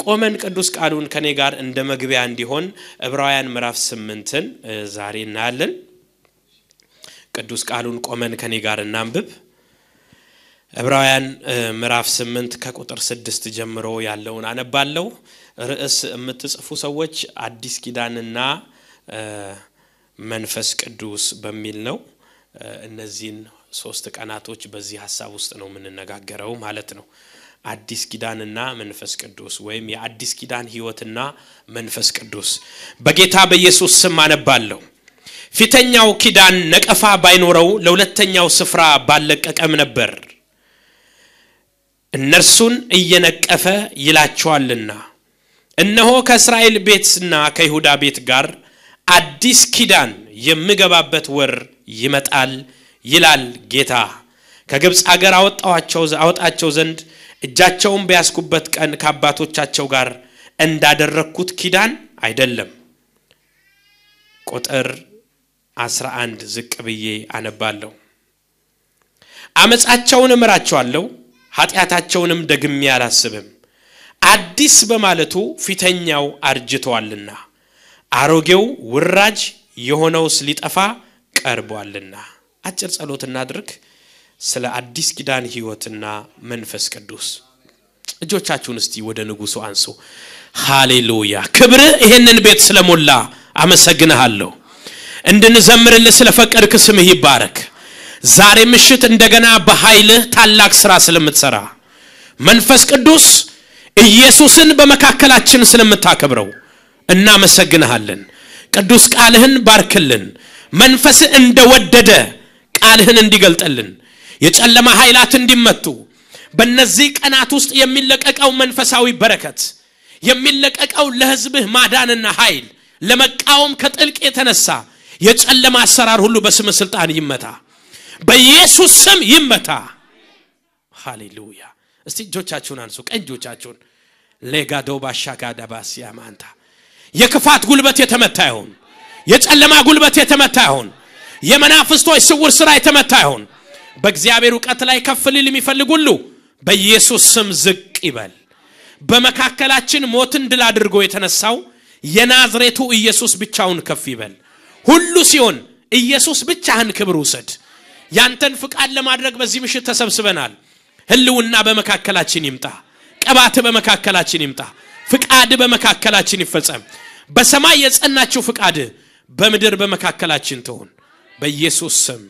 ቆመን ቅዱስ ቃሉን ከኔ ጋር እንደ መግቢያ እንዲሆን ዕብራውያን ምዕራፍ 8ን ዛሬ እናያለን። ቅዱስ ቃሉን ቆመን ከኔ ጋር እናንብብ። ዕብራውያን ምዕራፍ 8 ከቁጥር 6 ጀምሮ ያለውን አነባለሁ። ርዕስ የምትጽፉ ሰዎች አዲስ ኪዳንና መንፈስ ቅዱስ በሚል ነው። እነዚህን ሶስት ቀናቶች በዚህ ሐሳብ ውስጥ ነው የምንነጋገረው ማለት ነው። አዲስ ኪዳንና መንፈስ ቅዱስ ወይም የአዲስ ኪዳን ህይወትና መንፈስ ቅዱስ። በጌታ በኢየሱስ ስም አነባለሁ። ፊተኛው ኪዳን ነቀፋ ባይኖረው ለሁለተኛው ስፍራ ባለቀቀም ነበር። እነርሱን እየነቀፈ ይላቸዋልና እነሆ ከእስራኤል ቤትና ከይሁዳ ቤት ጋር አዲስ ኪዳን የምገባበት ወር ይመጣል ይላል ጌታ። ከግብጽ አገር አወጣቸው ዘንድ እጃቸውን በያዝኩበት ቀን ከአባቶቻቸው ጋር እንዳደረግኩት ኪዳን አይደለም። ቁጥር 11 ዝቅ ብዬ አነባለሁ። አመጻቸውን እምራቸዋለሁ፣ ኃጢአታቸውንም ደግሜ አላስብም። አዲስ በማለቱ ፊተኛው አርጅቷልና አሮጌው ውራጅ የሆነውስ ሊጠፋ ቀርቧልና። አጭር ጸሎት እናድርግ ስለ አዲስ ኪዳን ህይወትና መንፈስ ቅዱስ። እጆቻችሁን እስቲ ወደ ንጉሱ አንሱ። ሃሌሉያ! ክብር ይሄንን ቤት ስለሞላ አመሰግንሃለሁ። እንድንዘምርልህ ስለፈቀድክ ስምህ ይባረክ። ዛሬ ምሽት እንደገና በኃይልህ ታላቅ ስራ ስለምትሰራ መንፈስ ቅዱስ ኢየሱስን በመካከላችን ስለምታከብረው እናመሰግንሃለን። ቅዱስ ቃልህን ባርክልን። መንፈስህ እንደወደደ ቃልህን እንዲገልጥልን፣ የጨለማ ኃይላት እንዲመቱ፣ በእነዚህ ቀናት ውስጥ የሚለቀቀው መንፈሳዊ በረከት የሚለቀቀው ለህዝብህ ማዳንና ኃይል ለመቃወም ከጥልቅ የተነሳ የጨለማ አሰራር ሁሉ በስም ስልጣን ይመታ፣ በኢየሱስ ስም ይመታ። ሃሌሉያ! እስቲ እጆቻችሁን አንሱ፣ ቀኝ እጆቻችሁን። ሌጋዶ ባሻጋዳ ባሲያ ማንታ። የክፋት ጉልበት የተመታ ይሁን፣ የጨለማ ጉልበት የተመታ ይሁን፣ የመናፍስቶች ስውር ስራ የተመታ ይሁን። በእግዚአብሔር እውቀት ላይ ከፍ ሊል የሚፈልግ ሁሉ በኢየሱስ ስም ዝቅ ይበል። በመካከላችን ሞትን ድል አድርጎ የተነሳው የናዝሬቱ ኢየሱስ ብቻውን ከፍ ይበል። ሁሉ ሲሆን ኢየሱስ ብቻህን ክብር ውሰድ። ያንተን ፍቃድ ለማድረግ በዚህ ምሽት ተሰብስበናል። ህልውና በመካከላችን ይምጣ፣ ቅባት በመካከላችን ይምጣ፣ ፍቃድ በመካከላችን ይፈጸም። በሰማይ የጸናችው ፍቃድ በምድር በመካከላችን ትሁን በኢየሱስ ስም።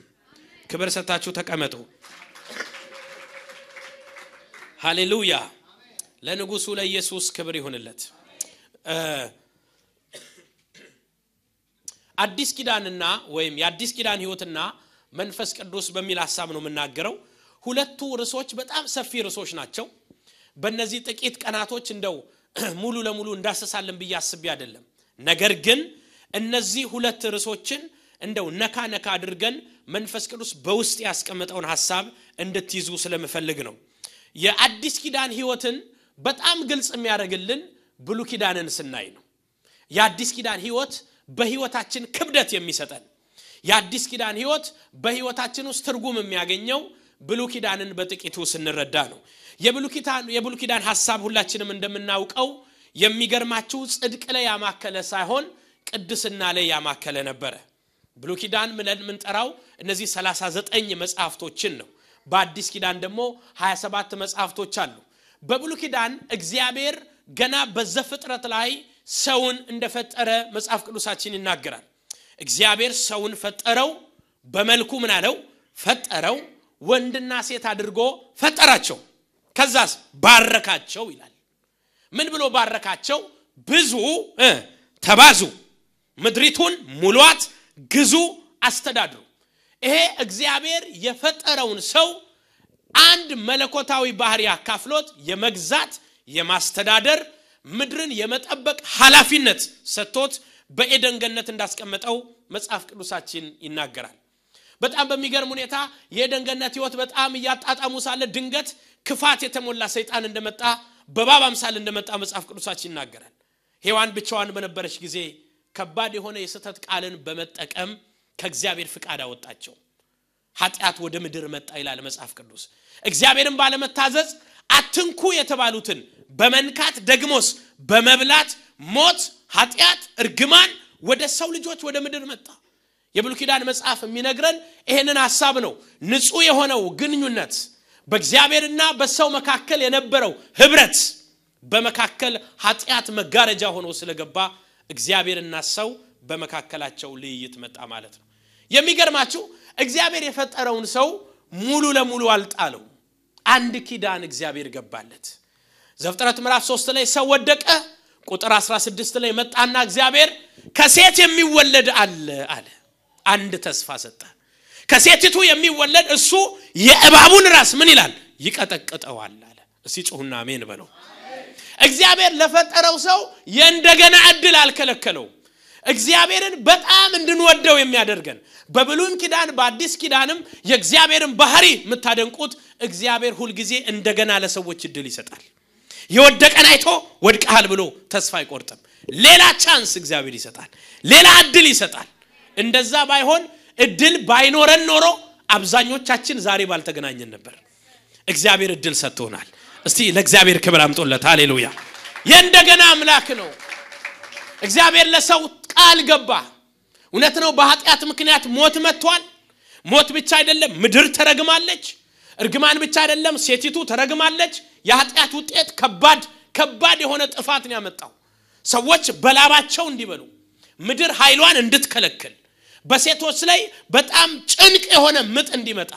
ክብር ሰጣችሁ ተቀመጡ። ሃሌሉያ! ለንጉሱ ለኢየሱስ ክብር ይሁንለት። አዲስ ኪዳንና ወይም የአዲስ ኪዳን ህይወትና መንፈስ ቅዱስ በሚል ሐሳብ ነው የምናገረው። ሁለቱ ርዕሶች በጣም ሰፊ ርዕሶች ናቸው። በእነዚህ ጥቂት ቀናቶች እንደው ሙሉ ለሙሉ እንዳሰሳለን ብዬ አስቤ አይደለም። ነገር ግን እነዚህ ሁለት ርዕሶችን እንደው ነካ ነካ አድርገን መንፈስ ቅዱስ በውስጥ ያስቀመጠውን ሐሳብ እንድትይዙ ስለምፈልግ ነው። የአዲስ ኪዳን ህይወትን በጣም ግልጽ የሚያደርግልን ብሉይ ኪዳንን ስናይ ነው። የአዲስ ኪዳን ህይወት በህይወታችን ክብደት የሚሰጠን፣ የአዲስ ኪዳን ህይወት በህይወታችን ውስጥ ትርጉም የሚያገኘው ብሉይ ኪዳንን በጥቂቱ ስንረዳ ነው። የብሉይ ኪዳን ሐሳብ ሁላችንም እንደምናውቀው የሚገርማችሁ ጽድቅ ላይ ያማከለ ሳይሆን ቅድስና ላይ ያማከለ ነበረ። ብሉይ ኪዳን ምንጠራው እነዚህ 39 መጽሐፍቶችን ነው። በአዲስ ኪዳን ደግሞ 27 መጽሐፍቶች አሉ። በብሉይ ኪዳን እግዚአብሔር ገና በዘፍጥረት ላይ ሰውን እንደፈጠረ መጽሐፍ ቅዱሳችን ይናገራል። እግዚአብሔር ሰውን ፈጠረው፣ በመልኩ ምን አለው? ፈጠረው፣ ወንድና ሴት አድርጎ ፈጠራቸው። ከዛስ ባረካቸው ይላል። ምን ብሎ ባረካቸው? ብዙ ተባዙ፣ ምድሪቱን ሙሏት፣ ግዙ፣ አስተዳድሩ። ይሄ እግዚአብሔር የፈጠረውን ሰው አንድ መለኮታዊ ባህሪ አካፍሎት የመግዛት፣ የማስተዳደር፣ ምድርን የመጠበቅ ኃላፊነት ሰጥቶት በኤደን ገነት እንዳስቀመጠው መጽሐፍ ቅዱሳችን ይናገራል። በጣም በሚገርም ሁኔታ የኤደን ገነት ህይወት በጣም እያጣጣሙ ሳለ ድንገት ክፋት የተሞላ ሰይጣን እንደመጣ፣ በእባብ አምሳል እንደመጣ መጽሐፍ ቅዱሳችን ይናገራል። ሔዋን ብቻዋን በነበረች ጊዜ ከባድ የሆነ የስህተት ቃልን በመጠቀም ከእግዚአብሔር ፍቃድ አወጣቸው። ኃጢአት ወደ ምድር መጣ ይላል መጽሐፍ ቅዱስ። እግዚአብሔርን ባለመታዘዝ አትንኩ የተባሉትን በመንካት ደግሞስ በመብላት ሞት፣ ኃጢአት፣ እርግማን ወደ ሰው ልጆች ወደ ምድር መጣ። የብሉይ ኪዳን መጽሐፍ የሚነግረን ይሄንን ሐሳብ ነው። ንጹህ የሆነው ግንኙነት በእግዚአብሔርና በሰው መካከል የነበረው ህብረት በመካከል ኃጢአት መጋረጃ ሆኖ ስለገባ እግዚአብሔርና ሰው በመካከላቸው ልይይት መጣ ማለት ነው። የሚገርማችሁ እግዚአብሔር የፈጠረውን ሰው ሙሉ ለሙሉ አልጣለው። አንድ ኪዳን እግዚአብሔር ገባለት። ዘፍጥረት ምዕራፍ 3 ላይ ሰው ወደቀ። ቁጥር 16 ላይ መጣና እግዚአብሔር ከሴት የሚወለድ አለ አለ። አንድ ተስፋ ሰጠ። ከሴቲቱ የሚወለድ እሱ የእባቡን ራስ ምን ይላል? ይቀጠቅጠዋል አለ። እስቲ ጩሁና አሜን በለው። እግዚአብሔር ለፈጠረው ሰው የእንደገና እድል አልከለከለው። እግዚአብሔርን በጣም እንድንወደው የሚያደርገን በብሉይ ኪዳን በአዲስ ኪዳንም የእግዚአብሔርን ባህሪ የምታደንቁት እግዚአብሔር ሁል ጊዜ እንደገና ለሰዎች እድል ይሰጣል። የወደቀን አይቶ ወድቀሃል ብሎ ተስፋ አይቆርጥም። ሌላ chance እግዚአብሔር ይሰጣል። ሌላ እድል ይሰጣል። እንደዛ ባይሆን እድል ባይኖረን ኖሮ አብዛኞቻችን ዛሬ ባልተገናኘን ነበር። እግዚአብሔር እድል ሰጥቶናል። እስቲ ለእግዚአብሔር ክብር አምጡለት። ሃሌሉያ! የእንደገና አምላክ ነው። እግዚአብሔር ለሰው ቃል ገባ። እውነት ነው፣ በኃጢአት ምክንያት ሞት መጥቷል። ሞት ብቻ አይደለም፣ ምድር ተረግማለች። እርግማን ብቻ አይደለም፣ ሴቲቱ ተረግማለች። የኃጢአት ውጤት ከባድ ከባድ የሆነ ጥፋት ነው ያመጣው። ሰዎች በላባቸው እንዲበሉ፣ ምድር ኃይሏን እንድትከለክል፣ በሴቶች ላይ በጣም ጭንቅ የሆነ ምጥ እንዲመጣ፣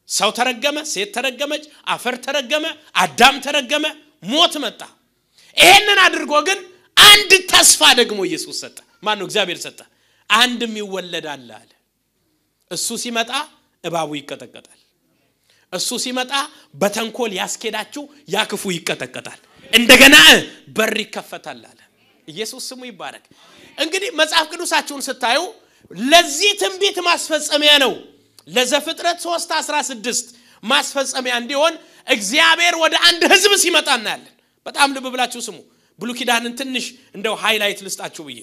ሰው ተረገመ፣ ሴት ተረገመች፣ አፈር ተረገመ፣ አዳም ተረገመ፣ ሞት መጣ። ይሄንን አድርጎ ግን አንድ ተስፋ ደግሞ ኢየሱስ ሰጠ። ማን ነው? እግዚአብሔር ሰጠ። አንድ የሚወለድ አለ አለ። እሱ ሲመጣ እባቡ ይቀጠቀጣል። እሱ ሲመጣ በተንኮል ያስኬዳችሁ ያ ክፉ ይቀጠቀጣል። እንደገና በር ይከፈታል አለ። ኢየሱስ ስሙ ይባረክ። እንግዲህ መጽሐፍ ቅዱሳችሁን ስታዩ ለዚህ ትንቢት ማስፈጸሚያ ነው። ለዘፍጥረት 3:16 ማስፈጸሚያ እንዲሆን እግዚአብሔር ወደ አንድ ህዝብ ሲመጣ እናያለን። በጣም ልብ ብላችሁ ስሙ። ብሉይ ኪዳንን ትንሽ እንደው highlight ልስጣችሁ ብዬ።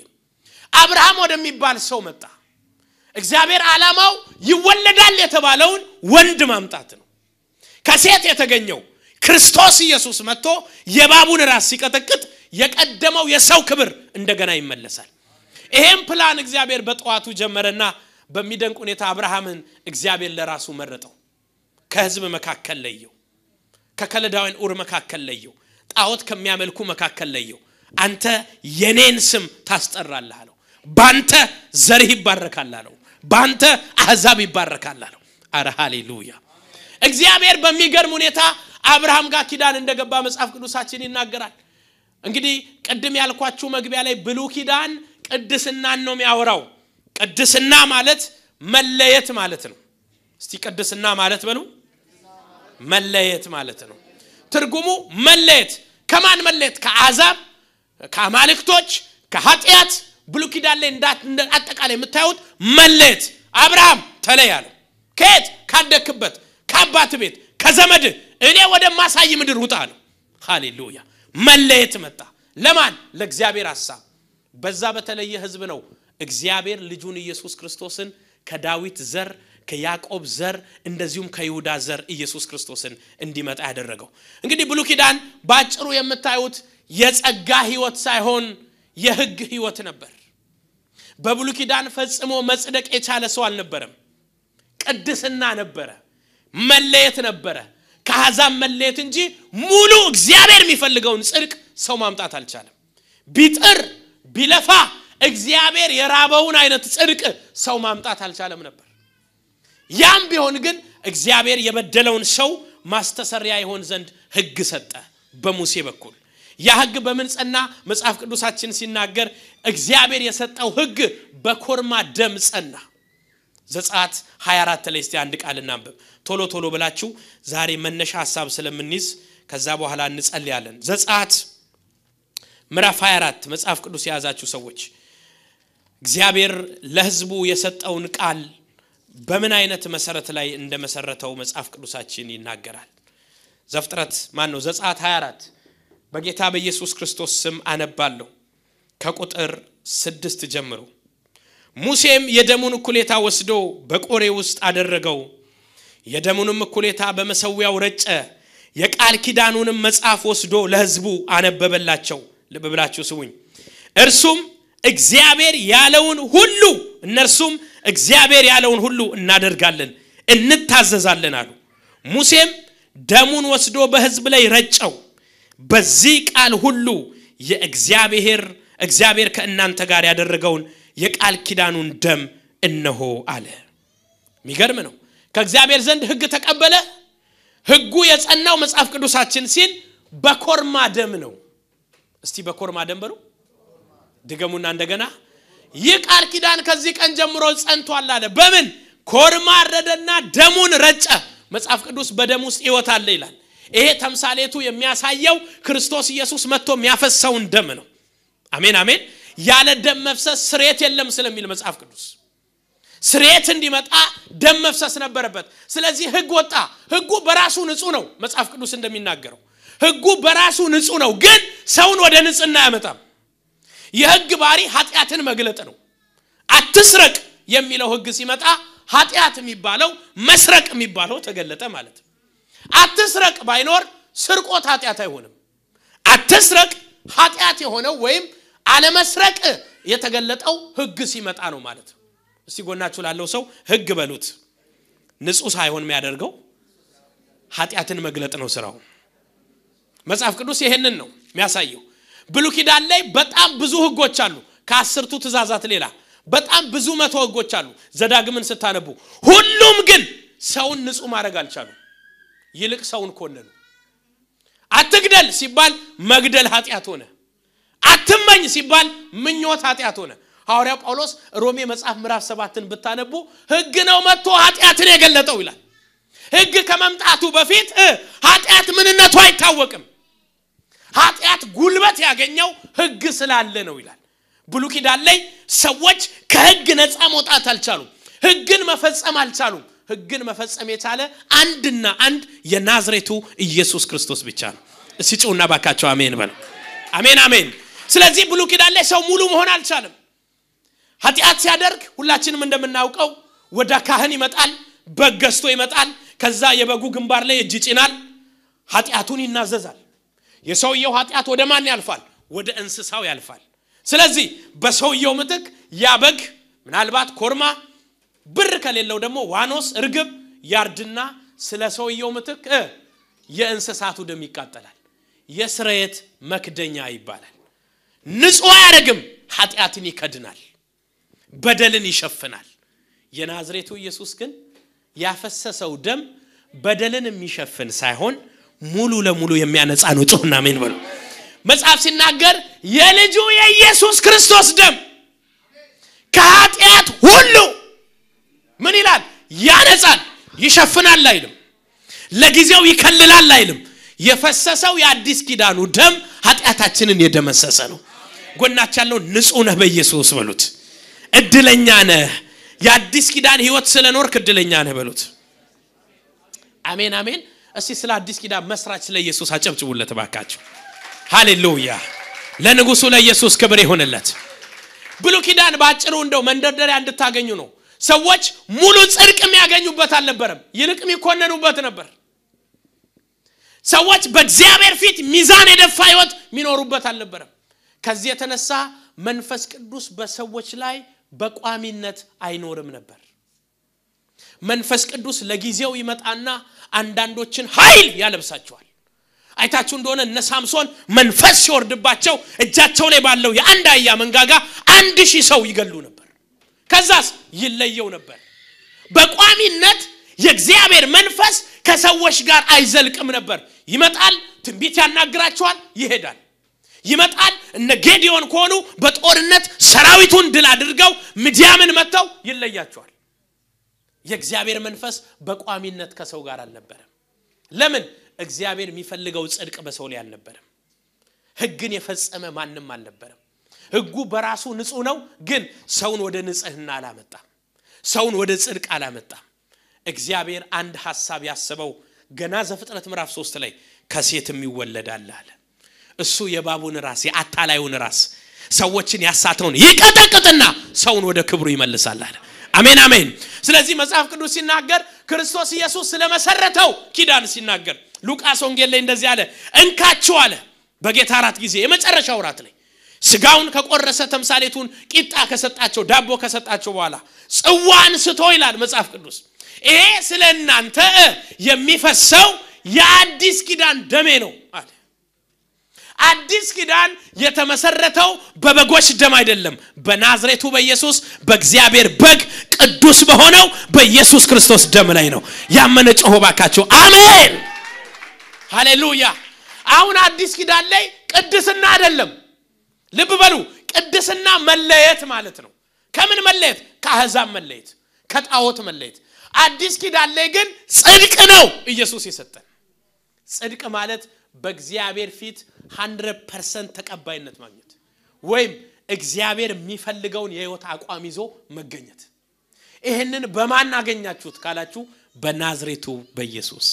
አብርሃም ወደሚባል ሰው መጣ። እግዚአብሔር ዓላማው ይወለዳል የተባለውን ወንድ ማምጣት ነው። ከሴት የተገኘው ክርስቶስ ኢየሱስ መጥቶ የእባቡን ራስ ሲቀጠቅጥ የቀደመው የሰው ክብር እንደገና ይመለሳል። ይሄን ፕላን እግዚአብሔር በጠዋቱ ጀመረና በሚደንቅ ሁኔታ አብርሃምን እግዚአብሔር ለራሱ መረጠው። ከህዝብ መካከል ለየው። ከከለዳውያን ኡር መካከል ለየው። ጣዖት ከሚያመልኩ መካከል ለየው። አንተ የኔን ስም ታስጠራለህ አለው። ባንተ ዘርህ ይባረካል አለው። ባንተ አሕዛብ ይባረካል አለው። አረ ሃሌሉያ! እግዚአብሔር በሚገርም ሁኔታ አብርሃም ጋር ኪዳን እንደገባ መጽሐፍ ቅዱሳችን ይናገራል። እንግዲህ ቅድም ያልኳችሁ መግቢያ ላይ ብሉይ ኪዳን ቅድስናን ነው የሚያወራው። ቅድስና ማለት መለየት ማለት ነው። እስቲ ቅድስና ማለት በሉ። መለየት ማለት ነው። ትርጉሙ መለየት። ከማን መለየት? ከአሕዛብ፣ ከአማልክቶች፣ ከኃጢአት። ብሉይ ኪዳን ላይ አጠቃላይ የምታዩት መለየት። አብርሃም ተለይ አለው። ከየት? ካደክበት፣ ከአባት ቤት፣ ከዘመድ እኔ ወደማሳይ ምድር ውጣ አለው። ሃሌሉያ! መለየት መጣ። ለማን? ለእግዚአብሔር ሐሳብ። በዛ በተለየ ህዝብ ነው እግዚአብሔር ልጁን ኢየሱስ ክርስቶስን ከዳዊት ዘር፣ ከያዕቆብ ዘር፣ እንደዚሁም ከይሁዳ ዘር ኢየሱስ ክርስቶስን እንዲመጣ ያደረገው። እንግዲህ ብሉይ ኪዳን ባጭሩ የምታዩት የጸጋ ህይወት ሳይሆን የህግ ህይወት ነበር። በብሉይ ኪዳን ፈጽሞ መጽደቅ የቻለ ሰው አልነበረም። ቅድስና ነበረ፣ መለየት ነበረ፣ ከአሕዛብ መለየት እንጂ ሙሉ እግዚአብሔር የሚፈልገውን ጽድቅ ሰው ማምጣት አልቻለም። ቢጥር ቢለፋ እግዚአብሔር የራበውን አይነት ጽድቅ ሰው ማምጣት አልቻለም ነበር። ያም ቢሆን ግን እግዚአብሔር የበደለውን ሰው ማስተሰሪያ ይሆን ዘንድ ህግ ሰጠ በሙሴ በኩል። ያ ህግ በምን ጸና? መጽሐፍ ቅዱሳችን ሲናገር እግዚአብሔር የሰጠው ህግ በኮርማ ደም ጸና። ዘጸአት 24 ላይ እስቲ አንድ ቃል እናንብብ። ቶሎ ቶሎ ብላችሁ ዛሬ መነሻ ሐሳብ ስለምንይዝ ከዛ በኋላ እንጸልያለን። ዘጸአት ምዕራፍ 24 መጽሐፍ ቅዱስ የያዛችሁ ሰዎች እግዚአብሔር ለህዝቡ የሰጠውን ቃል በምን አይነት መሰረት ላይ እንደመሰረተው መጽሐፍ ቅዱሳችን ይናገራል። ዘፍጥረት ማን ነው? ዘጸአት 24 በጌታ በኢየሱስ ክርስቶስ ስም አነባለሁ ከቁጥር 6 ጀምሮ። ሙሴም የደሙን እኩሌታ ወስዶ በቆሬ ውስጥ አደረገው፣ የደሙንም እኩሌታ በመሠዊያው ረጨ። የቃል ኪዳኑንም መጽሐፍ ወስዶ ለሕዝቡ አነበበላቸው። ልብ ብላችሁ ስሙኝ። እርሱም እግዚአብሔር ያለውን ሁሉ እነርሱም እግዚአብሔር ያለውን ሁሉ እናደርጋለን እንታዘዛለን አሉ። ሙሴም ደሙን ወስዶ በሕዝብ ላይ ረጨው። በዚህ ቃል ሁሉ የእግዚአብሔር እግዚአብሔር ከእናንተ ጋር ያደረገውን የቃል ኪዳኑን ደም እነሆ አለ። የሚገርም ነው። ከእግዚአብሔር ዘንድ ሕግ ተቀበለ። ሕጉ የጸናው መጽሐፍ ቅዱሳችን ሲል በኮርማ ደም ነው። እስቲ በኮርማ ደም በሉ፣ ድገሙና እንደገና። ይህ ቃል ኪዳን ከዚህ ቀን ጀምሮ ጸንቷል አለ። በምን? ኮርማ አረደና ደሙን ረጨ። መጽሐፍ ቅዱስ በደም ውስጥ ሕይወት አለ ይላል። ይሄ ተምሳሌቱ የሚያሳየው ክርስቶስ ኢየሱስ መጥቶ የሚያፈሰውን ደም ነው። አሜን አሜን። ያለ ደም መፍሰስ ስርየት የለም ስለሚል መጽሐፍ ቅዱስ ስርየት እንዲመጣ ደም መፍሰስ ነበረበት። ስለዚህ ሕግ ወጣ። ሕጉ በራሱ ንጹህ ነው። መጽሐፍ ቅዱስ እንደሚናገረው ሕጉ በራሱ ንጹህ ነው፣ ግን ሰውን ወደ ንጽህና አያመጣም። የሕግ ባህሪ ኃጢአትን መግለጥ ነው። አትስረቅ የሚለው ሕግ ሲመጣ ኃጢአት የሚባለው መስረቅ የሚባለው ተገለጠ ማለት ነው። አትስረቅ ባይኖር ስርቆት ኃጢአት አይሆንም። አትስረቅ ኃጢአት የሆነው ወይም አለመስረቅ የተገለጠው ሕግ ሲመጣ ነው ማለት ነው። እስቲ ጎናችሁ ላለው ሰው ሕግ በሉት። ንጹህ ሳይሆን የሚያደርገው ኃጢአትን መግለጥ ነው ስራው። መጽሐፍ ቅዱስ ይሄንን ነው የሚያሳየው። ብሉይ ኪዳን ላይ በጣም ብዙ ሕጎች አሉ። ከአስርቱ ትእዛዛት ሌላ በጣም ብዙ መቶ ሕጎች አሉ። ዘዳግምን ስታነቡ ሁሉም ግን ሰውን ንጹህ ማድረግ አልቻሉም። ይልቅ ሰውን ኮነኑ። አትግደል ሲባል መግደል ኃጢአት ሆነ። አትመኝ ሲባል ምኞት ኃጢአት ሆነ። ሐዋርያው ጳውሎስ ሮሜ መጽሐፍ ምዕራፍ 7ን ብታነቡ ሕግ ነው መጥቶ ኃጢአትን የገለጠው ይላል። ሕግ ከመምጣቱ በፊት ኃጢአት ምንነቱ አይታወቅም። ኃጢአት ጉልበት ያገኘው ሕግ ስላለ ነው ይላል። ብሉይ ኪዳን ላይ ሰዎች ከሕግ ነፃ መውጣት አልቻሉም። ሕግን መፈጸም አልቻሉም። ሕግን መፈጸም የቻለ አንድና አንድ የናዝሬቱ ኢየሱስ ክርስቶስ ብቻ ነው። እስቲ ጩኹና ባካቸው አሜን በሉ። አሜን አሜን። ስለዚህ ብሉይ ኪዳን ላይ ሰው ሙሉ መሆን አልቻለም። ኃጢአት ሲያደርግ ሁላችንም እንደምናውቀው ወደ ካህን ይመጣል፣ በግ ገዝቶ ይመጣል። ከዛ የበጉ ግንባር ላይ እጅ ይጭናል፣ ኃጢአቱን ይናዘዛል። የሰውየው ኃጢአት ወደ ማን ያልፋል? ወደ እንስሳው ያልፋል። ስለዚህ በሰውየው ምትክ ያ በግ ምናልባት ኮርማ፣ ብር ከሌለው ደግሞ ዋኖስ፣ እርግብ ያርድና ስለ ሰውየው ምትክ የእንስሳቱ ደም ይቃጠላል። የስርየት መክደኛ ይባላል። ንጹህ አያደርግም፣ ኃጢአትን ይከድናል፣ በደልን ይሸፍናል። የናዝሬቱ ኢየሱስ ግን ያፈሰሰው ደም በደልን የሚሸፍን ሳይሆን ሙሉ ለሙሉ የሚያነጻ ነው። ጩኹና አሜን በሉ። መጽሐፍ ሲናገር የልጁ የኢየሱስ ክርስቶስ ደም ከኃጢአት ሁሉ ምን ይላል? ያነጻል። ይሸፍናል አይልም፣ ለጊዜው ይከልላል አይልም። የፈሰሰው የአዲስ ኪዳኑ ደም ኃጢአታችንን የደመሰሰ ነው። ጎናች ያለው ንጹህ ነህ በኢየሱስ በሉት። እድለኛ ነህ፣ የአዲስ ኪዳን ህይወት ስለኖርክ እድለኛ ነህ በሉት። አሜን አሜን። እስቲ ስለ አዲስ ኪዳን መስራች ስለ ኢየሱስ አጨብጭቡለት እባካችሁ። ሃሌሉያ! ለንጉሱ ለኢየሱስ ክብር ይሁንለት። ብሉይ ኪዳን ባጭሩ እንደው መንደርደሪያ እንድታገኙ ነው። ሰዎች ሙሉ ጽድቅ የሚያገኙበት አልነበረም፣ ይልቅ የሚኮነኑበት ነበር። ሰዎች በእግዚአብሔር ፊት ሚዛን የደፋ ህይወት የሚኖሩበት አልነበረም። ከዚህ የተነሳ መንፈስ ቅዱስ በሰዎች ላይ በቋሚነት አይኖርም ነበር። መንፈስ ቅዱስ ለጊዜው ይመጣና አንዳንዶችን ኃይል ያለብሳቸዋል። አይታችሁ እንደሆነ እነ ሳምሶን መንፈስ ሲወርድባቸው እጃቸው ላይ ባለው የአንድ አህያ መንጋጋ 1000 ሰው ይገሉ ነበር። ከዛስ ይለየው ነበር። በቋሚነት የእግዚአብሔር መንፈስ ከሰዎች ጋር አይዘልቅም ነበር። ይመጣል፣ ትንቢት ያናግራቸዋል፣ ይሄዳል። ይመጣል፣ እነ ጌዲዮን ከሆኑ በጦርነት ሰራዊቱን ድል አድርገው ምድያምን መጥተው ይለያቸዋል። የእግዚአብሔር መንፈስ በቋሚነት ከሰው ጋር አልነበረም። ለምን? እግዚአብሔር የሚፈልገው ጽድቅ በሰው ላይ አልነበረም። ሕግን የፈጸመ ማንም አልነበረም። ሕጉ በራሱ ንጹህ ነው፣ ግን ሰውን ወደ ንጽህና አላመጣም። ሰውን ወደ ጽድቅ አላመጣም። እግዚአብሔር አንድ ሐሳብ ያሰበው ገና ዘፍጥረት ምዕራፍ 3 ላይ ከሴትም ይወለዳል አለ። እሱ የባቡን ራስ የአታላዩን ራስ ሰዎችን ያሳተውን ይቀጠቅጥና ሰውን ወደ ክብሩ ይመልሳል አለ። አሜን አሜን። ስለዚህ መጽሐፍ ቅዱስ ሲናገር ክርስቶስ ኢየሱስ ስለመሰረተው ኪዳን ሲናገር ሉቃስ ወንጌል ላይ እንደዚህ አለ፣ እንካችሁ አለ በጌታ እራት ጊዜ የመጨረሻው እራት ላይ ስጋውን ከቆረሰ ተምሳሌቱን ቂጣ ከሰጣቸው ዳቦ ከሰጣቸው በኋላ ጽዋ አንስቶ ይላል መጽሐፍ ቅዱስ፣ ይሄ ስለ እናንተ የሚፈሰው የአዲስ ኪዳን ደሜ ነው አለ። አዲስ ኪዳን የተመሰረተው በበጎች ደም አይደለም፣ በናዝሬቱ በኢየሱስ በእግዚአብሔር በግ ቅዱስ በሆነው በኢየሱስ ክርስቶስ ደም ላይ ነው። ያመነ ጮሆ ባካችሁ አሜን፣ ሃሌሉያ። አሁን አዲስ ኪዳን ላይ ቅድስና አይደለም። ልብ በሉ፣ ቅድስና መለየት ማለት ነው። ከምን መለየት? ከአሕዛብ መለየት፣ ከጣዖት መለየት። አዲስ ኪዳን ላይ ግን ጽድቅ ነው ኢየሱስ የሰጠን። ጽድቅ ማለት በእግዚአብሔር ፊት 100% ተቀባይነት ማግኘት ወይም እግዚአብሔር የሚፈልገውን የህይወት አቋም ይዞ መገኘት። ይህንን በማን አገኛችሁት ካላችሁ በናዝሬቱ በኢየሱስ።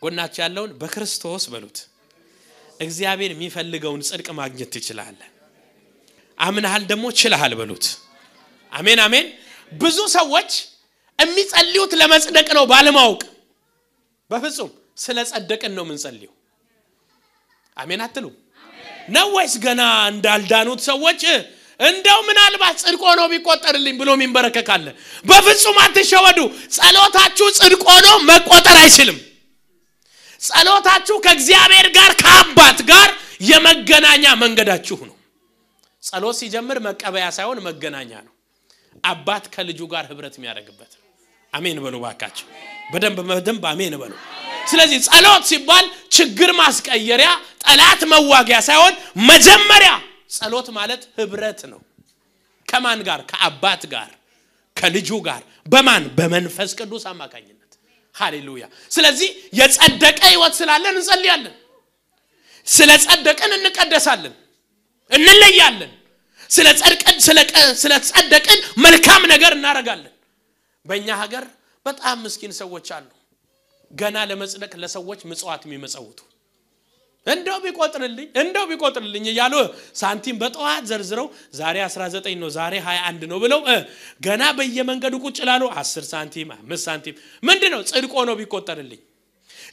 ጎናችሁ ያለውን በክርስቶስ በሉት። እግዚአብሔር የሚፈልገውን ጽድቅ ማግኘት ትችላለህ። አምነሃል ደግሞ ችለሃል በሉት። አሜን አሜን። ብዙ ሰዎች የሚጸልዩት ለመጽደቅ ነው ባለማወቅ። በፍጹም ስለ ጸደቅን ነው የምንጸልየው። አሜን አትሉ ነው ወይስ ገና እንዳልዳኑት ሰዎች እንደው ምናልባት ጽድቅ ሆኖ ቢቆጠርልኝ ብሎ የሚንበረከካለ? በፍጹም አትሸወዱ። ጸሎታችሁ ጽድቅ ሆኖ መቆጠር አይችልም። ጸሎታችሁ ከእግዚአብሔር ጋር ከአባት ጋር የመገናኛ መንገዳችሁ ነው። ጸሎት ሲጀምር መቀበያ ሳይሆን መገናኛ ነው። አባት ከልጁ ጋር ህብረት የሚያደርግበት። አሜን በሉ ባካችሁ፣ በደንብ በደንብ አሜን በሉ። ስለዚህ ጸሎት ሲባል ችግር ማስቀየሪያ፣ ጠላት መዋጊያ ሳይሆን መጀመሪያ ጸሎት ማለት ህብረት ነው። ከማን ጋር? ከአባት ጋር፣ ከልጁ ጋር። በማን? በመንፈስ ቅዱስ አማካኝነት። ሃሌሉያ። ስለዚህ የጸደቀ ህይወት ስላለን እንጸልያለን። ስለጸደቅን እንቀደሳለን፣ እንለያለን። ስለጸደቅን መልካም ነገር እናደርጋለን። በእኛ ሀገር በጣም ምስኪን ሰዎች አሉ፣ ገና ለመጽደቅ ለሰዎች ምጽዋት የሚመጸውቱ። እንደው ቢቆጥርልኝ እንደው ቢቆጥርልኝ እያሉ ሳንቲም በጠዋት ዘርዝረው ዛሬ 19 ነው ዛሬ 21 ነው ብለው ገና በየመንገዱ ቁጭ ላሉ 10 ሳንቲም 5 ሳንቲም ምንድነው? ጽድቅ ሆኖ ቢቆጠርልኝ።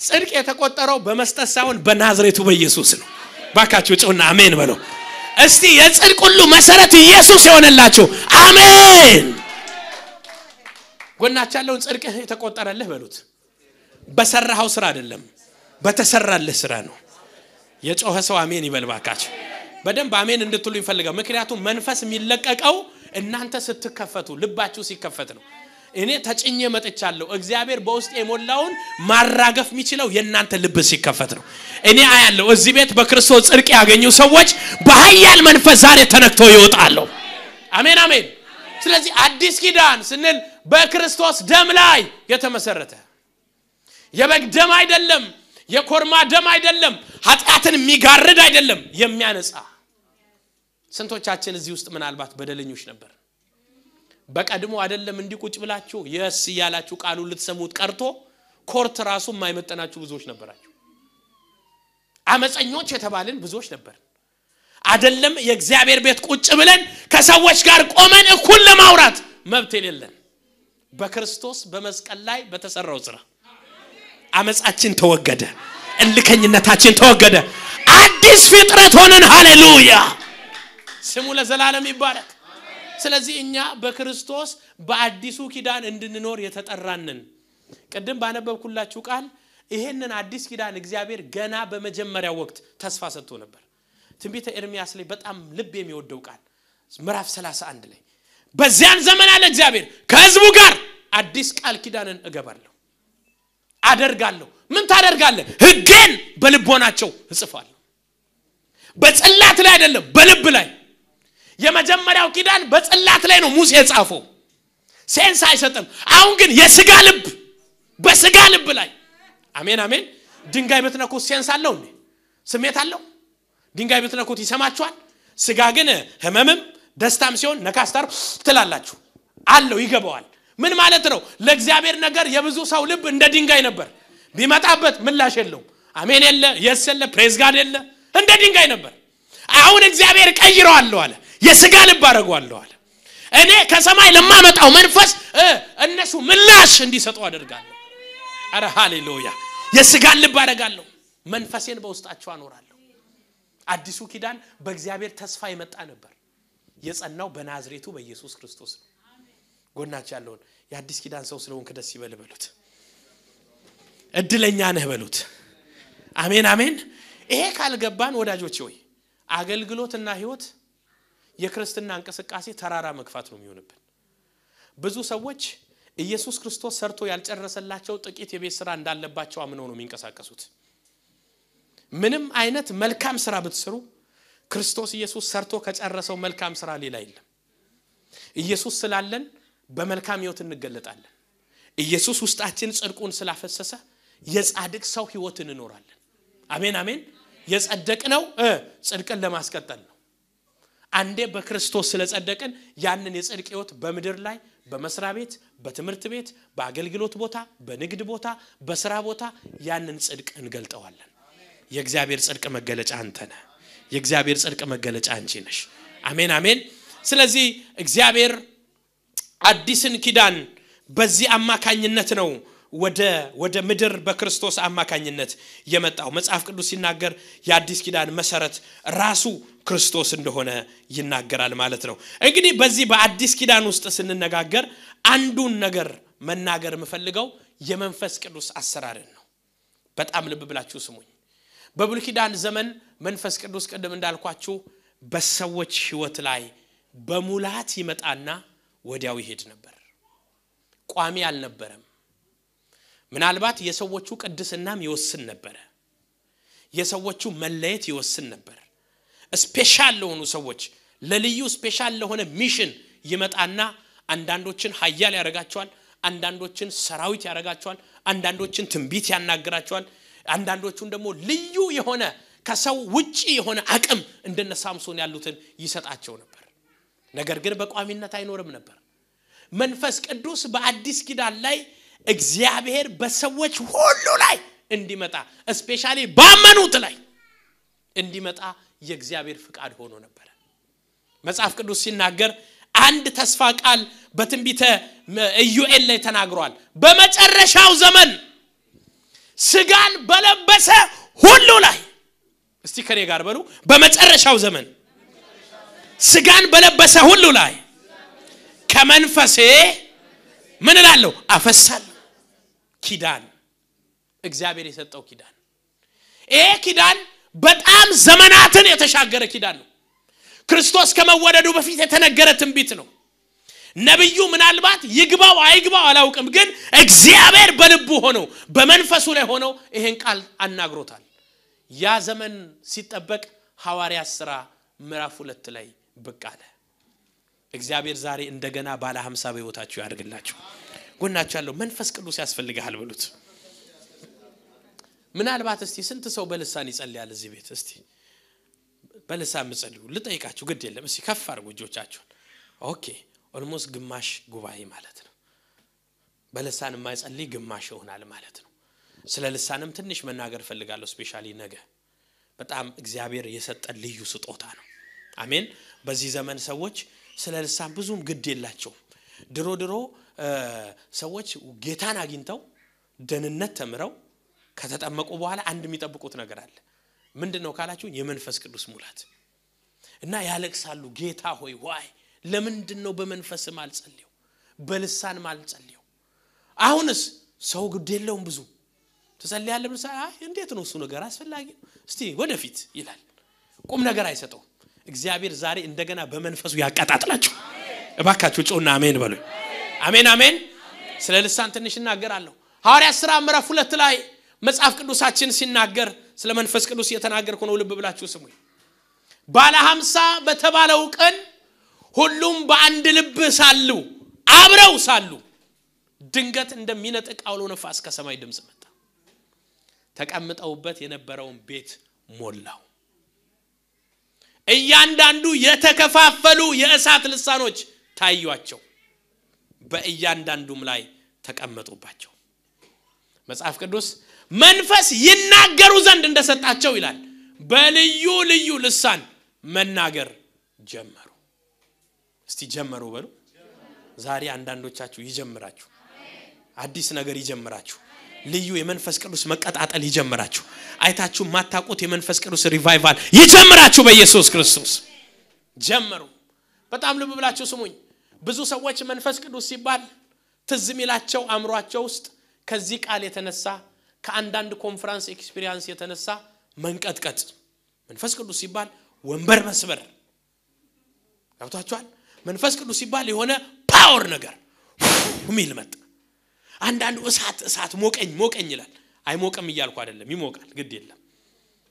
ጽድቅ የተቆጠረው በመስጠት ሳይሆን በናዝሬቱ በኢየሱስ ነው። ባካችሁ ጮና አሜን በሉ እስቲ። የጽድቅ ሁሉ መሰረት ኢየሱስ የሆነላችሁ አሜን። ጎናችሁ ያለውን ጽድቅህ የተቆጠረልህ በሉት። በሰራኸው ስራ አይደለም፣ በተሰራልህ ስራ ነው። የጮኸ ሰው አሜን ይበል ባካችሁ። በደንብ አሜን እንድትሉ ይፈልጋል። ምክንያቱም መንፈስ የሚለቀቀው እናንተ ስትከፈቱ፣ ልባችሁ ሲከፈት ነው። እኔ ተጭኜ መጥቻለሁ። እግዚአብሔር በውስጥ የሞላውን ማራገፍ የሚችለው የእናንተ ልብ ሲከፈት ነው። እኔ አያለሁ እዚህ ቤት በክርስቶስ ጽድቅ ያገኙ ሰዎች በኃያል መንፈስ ዛሬ ተነክተው ይወጣሉ። አሜን አሜን። ስለዚህ አዲስ ኪዳን ስንል በክርስቶስ ደም ላይ የተመሰረተ፣ የበግ ደም አይደለም፣ የኮርማ ደም አይደለም፣ ኃጢአትን የሚጋርድ አይደለም፣ የሚያነጻ። ስንቶቻችን እዚህ ውስጥ ምናልባት በደለኞች ነበር? በቀድሞ አይደለም እንዲህ ቁጭ ብላችሁ yes እያላችሁ ቃሉን ልትሰሙት ቀርቶ court ራሱ የማይመጠናችሁ ብዙዎች ነበራችሁ። አመፀኞች የተባልን ብዙዎች ነበር። አይደለም የእግዚአብሔር ቤት ቁጭ ብለን ከሰዎች ጋር ቆመን እኩል ለማውራት መብት የሌለን፣ በክርስቶስ በመስቀል ላይ በተሰራው ስራ አመፃችን ተወገደ፣ እልከኝነታችን ተወገደ፣ አዲስ ፍጥረት ሆነን። ሃሌሉያ፣ ስሙ ለዘላለም ይባረክ። ስለዚህ እኛ በክርስቶስ በአዲሱ ኪዳን እንድንኖር የተጠራንን። ቅድም ባነበብኩላችሁ ቃል ይሄንን አዲስ ኪዳን እግዚአብሔር ገና በመጀመሪያው ወቅት ተስፋ ሰጥቶ ነበር። ትንቢተ ኤርሚያስ ላይ በጣም ልብ የሚወደው ቃል ምዕራፍ 31 ላይ በዚያን ዘመን አለ እግዚአብሔር ከህዝቡ ጋር አዲስ ቃል ኪዳንን እገባለሁ አደርጋለሁ። ምን ታደርጋለህ? ህጌን በልቦናቸው እጽፋለሁ። በጽላት ላይ አይደለም፣ በልብ ላይ። የመጀመሪያው ኪዳን በጽላት ላይ ነው ሙሴ የጻፈው፣ sense አይሰጥም። አሁን ግን የስጋ ልብ፣ በስጋ ልብ ላይ። አሜን አሜን። ድንጋይ ብትነኩት sense አለው እንዴ? ስሜት አለው? ድንጋይ ብትነኩት ይሰማችኋል? ስጋ ግን ህመምም ደስታም ሲሆን ነካስታር ትላላችሁ፣ አለው፣ ይገባዋል። ምን ማለት ነው? ለእግዚአብሔር ነገር የብዙ ሰው ልብ እንደ ድንጋይ ነበር። ቢመጣበት ምላሽ የለውም። አሜን የለ፣ yes የለ፣ praise God የለ፣ እንደ ድንጋይ ነበር። አሁን እግዚአብሔር ቀይረዋለሁ አለ፣ የስጋ ልብ አደርገዋለሁ አለ። እኔ ከሰማይ ለማመጣው መንፈስ እነሱ ምላሽ እንዲሰጡ አደርጋለሁ። አረ ሃሌሉያ! የስጋን ልብ አደርጋለሁ፣ መንፈሴን በውስጣቸው አኖራለሁ። አዲሱ ኪዳን በእግዚአብሔር ተስፋ የመጣ ነበር። የጸናው በናዝሬቱ በኢየሱስ ክርስቶስ ነው። ጎናችሁ ያለውን የአዲስ ኪዳን ሰው ስለሆንክ ደስ ይበል በሉት። እድለኛ ነህ በሉት። አሜን አሜን። ይሄ ካልገባን ወዳጆቼ ወይ አገልግሎትና ህይወት የክርስትና እንቅስቃሴ ተራራ መግፋት ነው የሚሆንብን። ብዙ ሰዎች ኢየሱስ ክርስቶስ ሰርቶ ያልጨረሰላቸው ጥቂት የቤት ስራ እንዳለባቸው አምነው ነው የሚንቀሳቀሱት። ምንም አይነት መልካም ስራ ብትሰሩ ክርስቶስ ኢየሱስ ሰርቶ ከጨረሰው መልካም ስራ ሌላ የለም። ኢየሱስ ስላለን በመልካም ህይወት እንገለጣለን። ኢየሱስ ውስጣችን ጽድቁን ስላፈሰሰ የጻድቅ ሰው ህይወት እንኖራለን። አሜን አሜን። የጸደቅነው ጽድቅን ለማስቀጠል ነው። አንዴ በክርስቶስ ስለጸደቅን ያንን የጽድቅ ህይወት በምድር ላይ በመስሪያ ቤት፣ በትምህርት ቤት፣ በአገልግሎት ቦታ፣ በንግድ ቦታ፣ በስራ ቦታ ያንን ጽድቅ እንገልጠዋለን። የእግዚአብሔር ጽድቅ መገለጫ አንተ ነህ። የእግዚአብሔር ጽድቅ መገለጫ አንቺ ነሽ። አሜን አሜን። ስለዚህ እግዚአብሔር አዲስን ኪዳን በዚህ አማካኝነት ነው ወደ ምድር በክርስቶስ አማካኝነት የመጣው። መጽሐፍ ቅዱስ ሲናገር የአዲስ ኪዳን መሰረት ራሱ ክርስቶስ እንደሆነ ይናገራል ማለት ነው። እንግዲህ በዚህ በአዲስ ኪዳን ውስጥ ስንነጋገር አንዱን ነገር መናገር የምፈልገው የመንፈስ ቅዱስ አሰራርን ነው። በጣም ልብ ብላችሁ ስሙኝ። በብሉይ ኪዳን ዘመን መንፈስ ቅዱስ ቅድም እንዳልኳችሁ በሰዎች ህይወት ላይ በሙላት ይመጣና ወዲያው ይሄድ ነበር። ቋሚ አልነበረም። ምናልባት የሰዎቹ ቅድስናም ይወስን ነበር። የሰዎቹ መለየት ይወስን ነበር። special ለሆኑ ሰዎች፣ ለልዩ special ለሆነ mission ይመጣና አንዳንዶችን ኃያል ያደርጋቸዋል፣ አንዳንዶችን ሰራዊት ያደርጋቸዋል፣ አንዳንዶችን ትንቢት ያናግራቸዋል፣ አንዳንዶቹን ደግሞ ልዩ የሆነ ከሰው ውጪ የሆነ አቅም እንደነ ሳምሶን ያሉትን ይሰጣቸው ነበር። ነገር ግን በቋሚነት አይኖርም ነበር። መንፈስ ቅዱስ በአዲስ ኪዳን ላይ እግዚአብሔር በሰዎች ሁሉ ላይ እንዲመጣ especially ባመኑት ላይ እንዲመጣ የእግዚአብሔር ፍቃድ ሆኖ ነበር። መጽሐፍ ቅዱስ ሲናገር አንድ ተስፋ ቃል በትንቢተ ኢዩኤል ላይ ተናግሯል። በመጨረሻው ዘመን ስጋን በለበሰ ሁሉ ላይ፣ እስቲ ከኔ ጋር በሉ፣ በመጨረሻው ዘመን ስጋን በለበሰ ሁሉ ላይ ከመንፈሴ ምን እላለሁ? አፈሳለሁ። ኪዳን፣ እግዚአብሔር የሰጠው ኪዳን። ይሄ ኪዳን በጣም ዘመናትን የተሻገረ ኪዳን ነው። ክርስቶስ ከመወለዱ በፊት የተነገረ ትንቢት ነው። ነብዩ ምናልባት ይግባው አይግባው አላውቅም፣ ግን እግዚአብሔር በልቡ ሆኖ በመንፈሱ ላይ ሆኖ ይሄን ቃል አናግሮታል። ያ ዘመን ሲጠበቅ ሐዋርያት ሥራ ምዕራፍ 2 ላይ ብቅ አለ። እግዚአብሔር ዛሬ እንደገና ባለ 50 በሕይወታችሁ ያድርግላችሁ። ጎናችሁ ያለው መንፈስ ቅዱስ ያስፈልግሃል በሉት። ምናልባት እስቲ ስንት ሰው በልሳን ይጸልያል እዚህ ቤት? እስቲ በልሳን ምጸልዩ ልጠይቃችሁ፣ ግድ የለም እስቲ ከፍ አድርጉ እጆቻችሁን። okay፣ almost ግማሽ ጉባኤ ማለት ነው። በልሳን የማይጸልይ ግማሽ ይሆናል ማለት ነው። ስለ ልሳንም ትንሽ መናገር ፈልጋለሁ፣ specially ነገ። በጣም እግዚአብሔር የሰጠን ልዩ ስጦታ ነው። አሜን። በዚህ ዘመን ሰዎች ስለ ልሳን ብዙም ግድ የላቸውም። ድሮ ድሮ ሰዎች ጌታን አግኝተው ደህንነት ተምረው ከተጠመቁ በኋላ አንድ የሚጠብቁት ነገር አለ። ምንድነው ካላችሁ የመንፈስ ቅዱስ ሙላት እና ያለቅሳሉ። ጌታ ሆይ why ለምንድነው በመንፈስ ማልጸልየው በልሳን ማልጸልየው? አሁንስ ሰው ግድ የለውም ብዙ ትጸልያለህ ብለህ አይ እንዴት ነው እሱ ነገር አስፈላጊ ነው እስቲ ወደፊት ይላል። ቁም ነገር አይሰጠውም። እግዚአብሔር ዛሬ እንደገና በመንፈሱ ያቀጣጥላችሁ። እባካችሁ ጮና አሜን በሉ። አሜን አሜን። ስለ ልሳን ትንሽ እናገራለሁ። ሐዋርያት ሥራ ምዕራፍ 2 ላይ መጽሐፍ ቅዱሳችን ሲናገር ስለ መንፈስ ቅዱስ እየተናገርኩ ነው፣ ልብ ብላችሁ ስሙኝ። ባለ 50 በተባለው ቀን ሁሉም በአንድ ልብ ሳሉ አብረው ሳሉ ድንገት እንደሚነጥቅ አውሎ ነፋስ ከሰማይ ድምጽ መጣ። ተቀምጠውበት የነበረውን ቤት ሞላው። እያንዳንዱ የተከፋፈሉ የእሳት ልሳኖች ታዩአቸው፣ በእያንዳንዱም ላይ ተቀመጡባቸው። መጽሐፍ ቅዱስ መንፈስ ይናገሩ ዘንድ እንደሰጣቸው ይላል። በልዩ ልዩ ልሳን መናገር ጀመሩ። እስቲ ጀመሩ በሉ። ዛሬ አንዳንዶቻችሁ ይጀምራችሁ፣ አዲስ ነገር ይጀምራችሁ። ልዩ የመንፈስ ቅዱስ መቀጣጠል ይጀምራችሁ። አይታችሁ ማታውቁት የመንፈስ ቅዱስ revival ይጀምራችሁ በኢየሱስ ክርስቶስ። ጀመሩ። በጣም ልብ ብላችሁ ስሙኝ። ብዙ ሰዎች መንፈስ ቅዱስ ሲባል ትዝ የሚላቸው አእምሯቸው ውስጥ ከዚህ ቃል የተነሳ ከአንዳንድ ኮንፈረንስ experience የተነሳ መንቀጥቀጥ፣ መንፈስ ቅዱስ ሲባል ወንበር መስበር፣ ገብቷችኋል? መንፈስ ቅዱስ ሲባል የሆነ power ነገር ሚል መጣ። አንዳንዱ እሳት እሳት ሞቀኝ ሞቀኝ ይላል። አይሞቅም እያልኩ አይደለም፣ ይሞቃል፣ ግድ የለም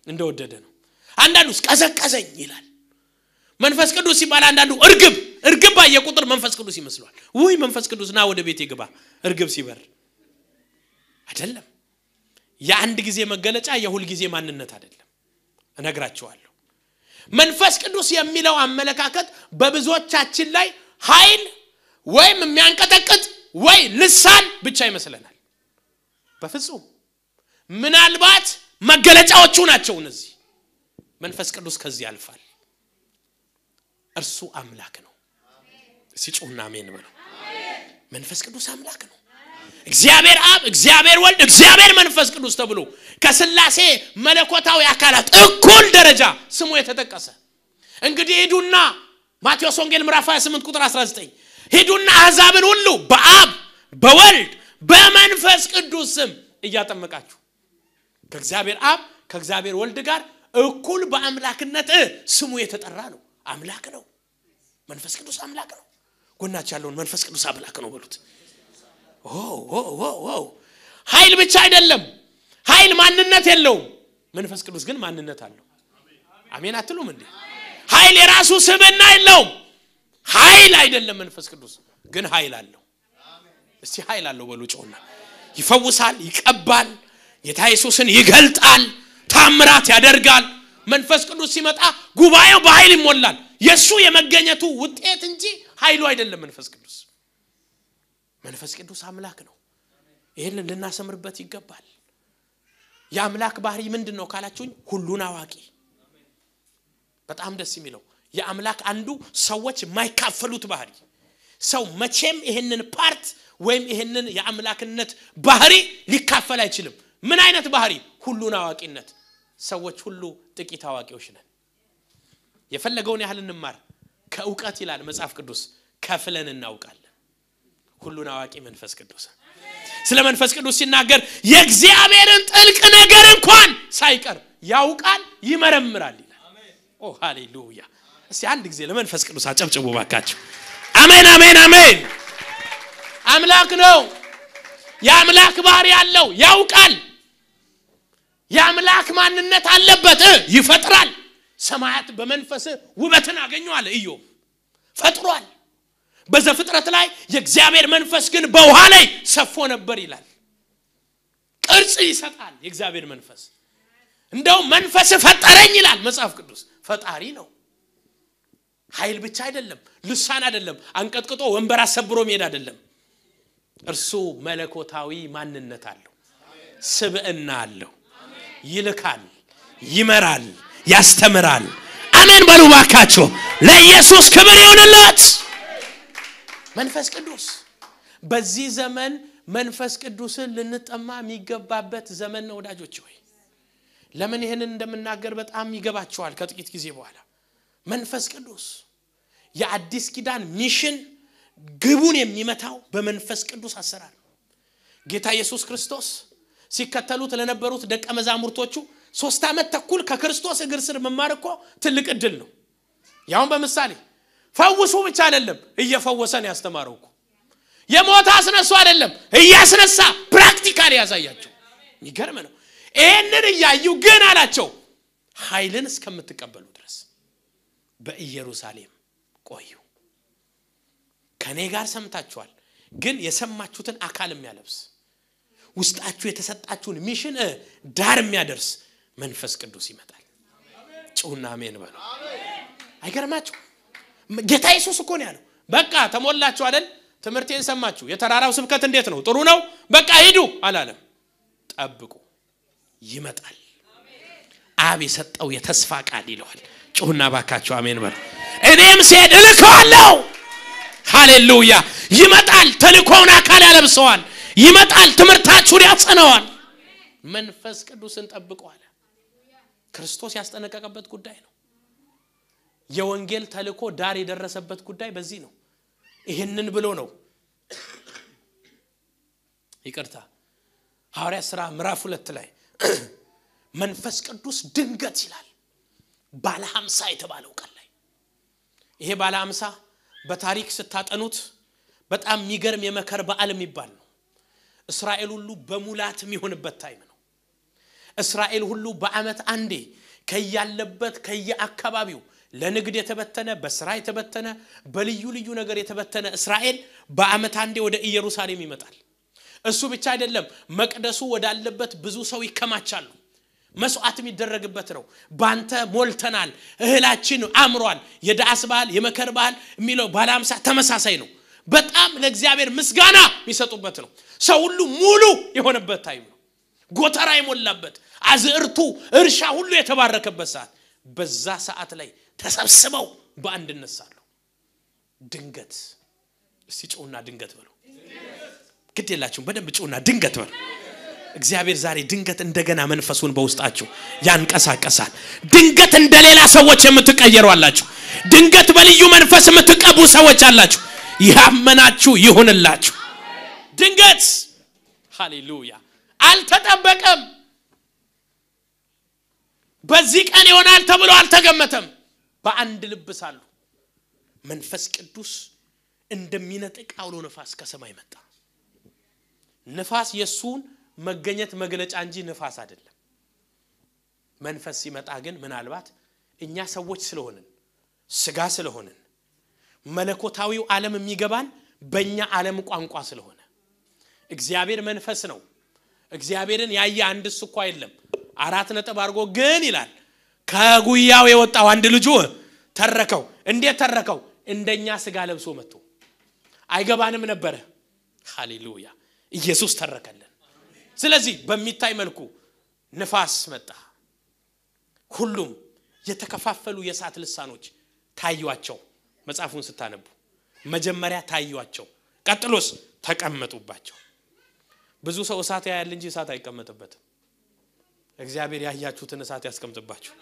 እንደወደደ ነው። አንዳንዱ ቀዘቀዘኝ ይላል። መንፈስ ቅዱስ ሲባል አንዳንዱ እርግብ እርግብ ባየ ቁጥር መንፈስ ቅዱስ ይመስለዋል። ውይ መንፈስ ቅዱስ ና ወደ ቤቴ ግባ፣ እርግብ ሲበር አይደለም። የአንድ ጊዜ መገለጫ የሁል ጊዜ ማንነት አይደለም። እነግራችኋለሁ። መንፈስ ቅዱስ የሚለው አመለካከት በብዙዎቻችን ላይ ኃይል ወይም የሚያንቀጠቅጥ ወይ ልሳን ብቻ ይመስለናል። በፍጹም። ምናልባት መገለጫዎቹ ናቸው እነዚህ። መንፈስ ቅዱስ ከዚህ ያልፋል። እርሱ አምላክ ነው። ሲጮህና አሜን በሉ። መንፈስ ቅዱስ አምላክ ነው። እግዚአብሔር አብ፣ እግዚአብሔር ወልድ፣ እግዚአብሔር መንፈስ ቅዱስ ተብሎ ከስላሴ መለኮታዊ አካላት እኩል ደረጃ ስሙ የተጠቀሰ። እንግዲህ ሂዱና ማቴዎስ ወንጌል ምዕራፍ 28 ቁጥር 19 ሂዱና አሕዛብን ሁሉ በአብ በወልድ በመንፈስ ቅዱስ ስም እያጠመቃችሁ ከእግዚአብሔር አብ ከእግዚአብሔር ወልድ ጋር እኩል በአምላክነት ስሙ የተጠራ ነው። አምላክ ነው። መንፈስ ቅዱስ አምላክ ነው። ጎናችሁ ያለውን መንፈስ ቅዱስ አምላክ ነው በሉት። ኦ ኦ ኦ ኃይል ብቻ አይደለም። ኃይል ማንነት የለውም። መንፈስ ቅዱስ ግን ማንነት አለው። አሜን አትሉም እንዴ? ኃይል የራሱ ስብዕና የለውም። ኃይል አይደለም መንፈስ ቅዱስ ግን ኃይል አለው። እስቲ ኃይል አለው በሉ ጮና። ይፈውሳል፣ ይቀባል፣ ጌታ ኢየሱስን ይገልጣል፣ ታምራት ያደርጋል። መንፈስ ቅዱስ ሲመጣ ጉባኤው በኃይል ይሞላል። የሱ የመገኘቱ ውጤት እንጂ ኃይሉ አይደለም መንፈስ ቅዱስ። መንፈስ ቅዱስ አምላክ ነው። ይሄንን ልናሰምርበት ይገባል። የአምላክ ባህሪ ምንድነው ካላችሁኝ፣ ሁሉን አዋቂ። በጣም ደስ የሚለው የአምላክ አንዱ ሰዎች የማይካፈሉት ባህሪ፣ ሰው መቼም ይሄንን part ወይም ይሄንን የአምላክነት ባህሪ ሊካፈል አይችልም። ምን አይነት ባህሪ? ሁሉን አዋቂነት። ሰዎች ሁሉ ጥቂት አዋቂዎች ነን። የፈለገውን ያህል እንማር፣ ከእውቀት ይላል መጽሐፍ ቅዱስ ከፍለን እናውቃለን። ሁሉን አዋቂ መንፈስ ቅዱስ። ስለ መንፈስ ቅዱስ ሲናገር የእግዚአብሔርን ጥልቅ ነገር እንኳን ሳይቀር ያውቃል፣ ይመረምራል ይላል። ኦ ሃሌሉያ! እስቲ አንድ ጊዜ ለመንፈስ ቅዱስ አጨብጭቡ ባካችሁ። አሜን አሜን አሜን። አምላክ ነው። የአምላክ ባህሪ ያለው ያውቃል። የአምላክ ማንነት አለበት፣ ይፈጥራል። ሰማያት በመንፈስ ውበትን አገኙ አለ ኢዮብ። ፈጥሯል። በዘፍጥረት ላይ የእግዚአብሔር መንፈስ ግን በውሃ ላይ ሰፎ ነበር ይላል። ቅርጽ ይሰጣል የእግዚአብሔር መንፈስ። እንደው መንፈስ ፈጠረኝ ይላል መጽሐፍ ቅዱስ። ፈጣሪ ነው። ኃይል ብቻ አይደለም፣ ልሳን አይደለም፣ አንቀጥቅጦ ወንበር አሰብሮ መሄድ አይደለም። እርሱ መለኮታዊ ማንነት አለው፣ ስብዕና አለው። ይልካል፣ ይመራል፣ ያስተምራል። አሜን በሉ ባካችሁ። ለኢየሱስ ክብር ይሁንለት። መንፈስ ቅዱስ በዚህ ዘመን መንፈስ ቅዱስን ልንጠማ የሚገባበት ዘመን ነው ወዳጆች ሆይ። ለምን ይሄንን እንደምናገር በጣም ይገባችኋል ከጥቂት ጊዜ በኋላ። መንፈስ ቅዱስ የአዲስ ኪዳን mission ግቡን የሚመታው በመንፈስ ቅዱስ አሰራር ነው። ጌታ ኢየሱስ ክርስቶስ ሲከተሉት ለነበሩት ደቀ መዛሙርቶቹ 3 ዓመት ተኩል ከክርስቶስ እግር ስር መማር እኮ ትልቅ እድል ነው። ያውን በምሳሌ ፈውሱ ብቻ አይደለም እየፈወሰን ያስተማረው እኮ። የሞተ አስነሱ አይደለም እያስነሳ practically ያሳያቸው። የሚገርም ነው። ይሄንን እያዩ ግን አላቸው ኃይልን እስከምትቀበሉ ድረስ በኢየሩሳሌም ቆዩ። ከኔ ጋር ሰምታችኋል፣ ግን የሰማችሁትን አካል የሚያለብስ ውስጣችሁ የተሰጣችሁን mission ዳር የሚያደርስ መንፈስ ቅዱስ ይመጣል። ጩሁና አሜን በሉ። አይገርማችሁ? ጌታ ኢየሱስ እኮ ነው ያለው። በቃ ተሞላችሁ አይደል? ትምህርቴን ሰማችሁ። የተራራው ስብከት እንዴት ነው? ጥሩ ነው። በቃ ሂዱ አላለም። ጠብቁ፣ ይመጣል። አብ የሰጠው የተስፋ ቃል ይለዋል። ጩሁና ባካችሁ አሜን በሉ። እኔም ስሄድ እልከዋለሁ። ሃሌሉያ! ይመጣል። ተልኮውን አካል ያለብሰዋል። ይመጣል፣ ትምህርታችሁን ያጸናዋል። መንፈስ ቅዱስን ጠብቁ አለ። ክርስቶስ ያስጠነቀቀበት ጉዳይ ነው። የወንጌል ተልእኮ ዳር የደረሰበት ጉዳይ በዚህ ነው። ይህንን ብሎ ነው ይቅርታ ሐዋርያት ሥራ ምዕራፍ 2 ላይ መንፈስ ቅዱስ ድንገት ይላል ባለ 50 የተባለው ቀን ላይ። ይሄ ባለ 50 በታሪክ ስታጠኑት በጣም የሚገርም የመከር በዓል የሚባል ነው። እስራኤል ሁሉ በሙላት የሚሆንበት time ነው። እስራኤል ሁሉ በአመት አንዴ ከያለበት ከየአካባቢው ለንግድ የተበተነ፣ በስራ የተበተነ፣ በልዩ ልዩ ነገር የተበተነ እስራኤል በአመት አንዴ ወደ ኢየሩሳሌም ይመጣል። እሱ ብቻ አይደለም፣ መቅደሱ ወዳለበት ብዙ ሰው ይከማቻሉ። መስዋዕት የሚደረግበት ነው። ባንተ ሞልተናል፣ እህላችን አምሯል። የዳስ በዓል የመከር በዓል የሚለው ባለ 50 ተመሳሳይ ነው። በጣም ለእግዚአብሔር ምስጋና የሚሰጡበት ነው። ሰው ሁሉ ሙሉ የሆነበት time ነው። ጎተራ የሞላበት፣ አዝርቱ እርሻ ሁሉ የተባረከበት ሰዓት። በዛ ሰዓት ላይ ተሰብስበው በአንድነት ሳሉ ድንገት፣ እስቲ ጩኹና ድንገት በሉ። ግድ የላችሁም፣ በደንብ ጩኹና ድንገት በሉ። እግዚአብሔር ዛሬ ድንገት እንደገና መንፈሱን በውስጣችሁ ያንቀሳቀሳል። ድንገት እንደሌላ ሰዎች የምትቀየሩ አላችሁ። ድንገት በልዩ መንፈስ የምትቀቡ ሰዎች አላችሁ። ያመናችሁ ይሁንላችሁ። ድንገት ሃሌሉያ። አልተጠበቀም። በዚህ ቀን ይሆናል ተብሎ አልተገመተም። በአንድ ልብ ሳሉ መንፈስ ቅዱስ እንደሚነጥቅ አውሎ ነፋስ ከሰማይ መጣ። ንፋስ የሱን መገኘት መግለጫ እንጂ ንፋስ አይደለም። መንፈስ ሲመጣ ግን ምናልባት እኛ ሰዎች ስለሆንን፣ ስጋ ስለሆንን፣ መለኮታዊው ዓለም የሚገባን በእኛ ዓለም ቋንቋ ስለሆነ፣ እግዚአብሔር መንፈስ ነው። እግዚአብሔርን ያየ አንድ እኮ የለም። 4 ነጥብ አድርጎ ግን ይላል ከጉያው የወጣው አንድ ልጁ ተረከው። እንዴት ተረከው? እንደኛ ስጋ ለብሶ መጥቶ። አይገባንም ነበረ። ሃሌሉያ። ኢየሱስ ተረከልን። ስለዚህ በሚታይ መልኩ ንፋስ መጣ። ሁሉም የተከፋፈሉ የእሳት ልሳኖች ታዩአቸው። መጽሐፉን ስታነቡ መጀመሪያ ታዩአቸው፣ ቀጥሎስ ተቀመጡባቸው። ብዙ ሰው እሳት ያያል እንጂ እሳት አይቀመጥበትም። እግዚአብሔር ያያችሁትን እሳት ያስቀምጥባችሁ።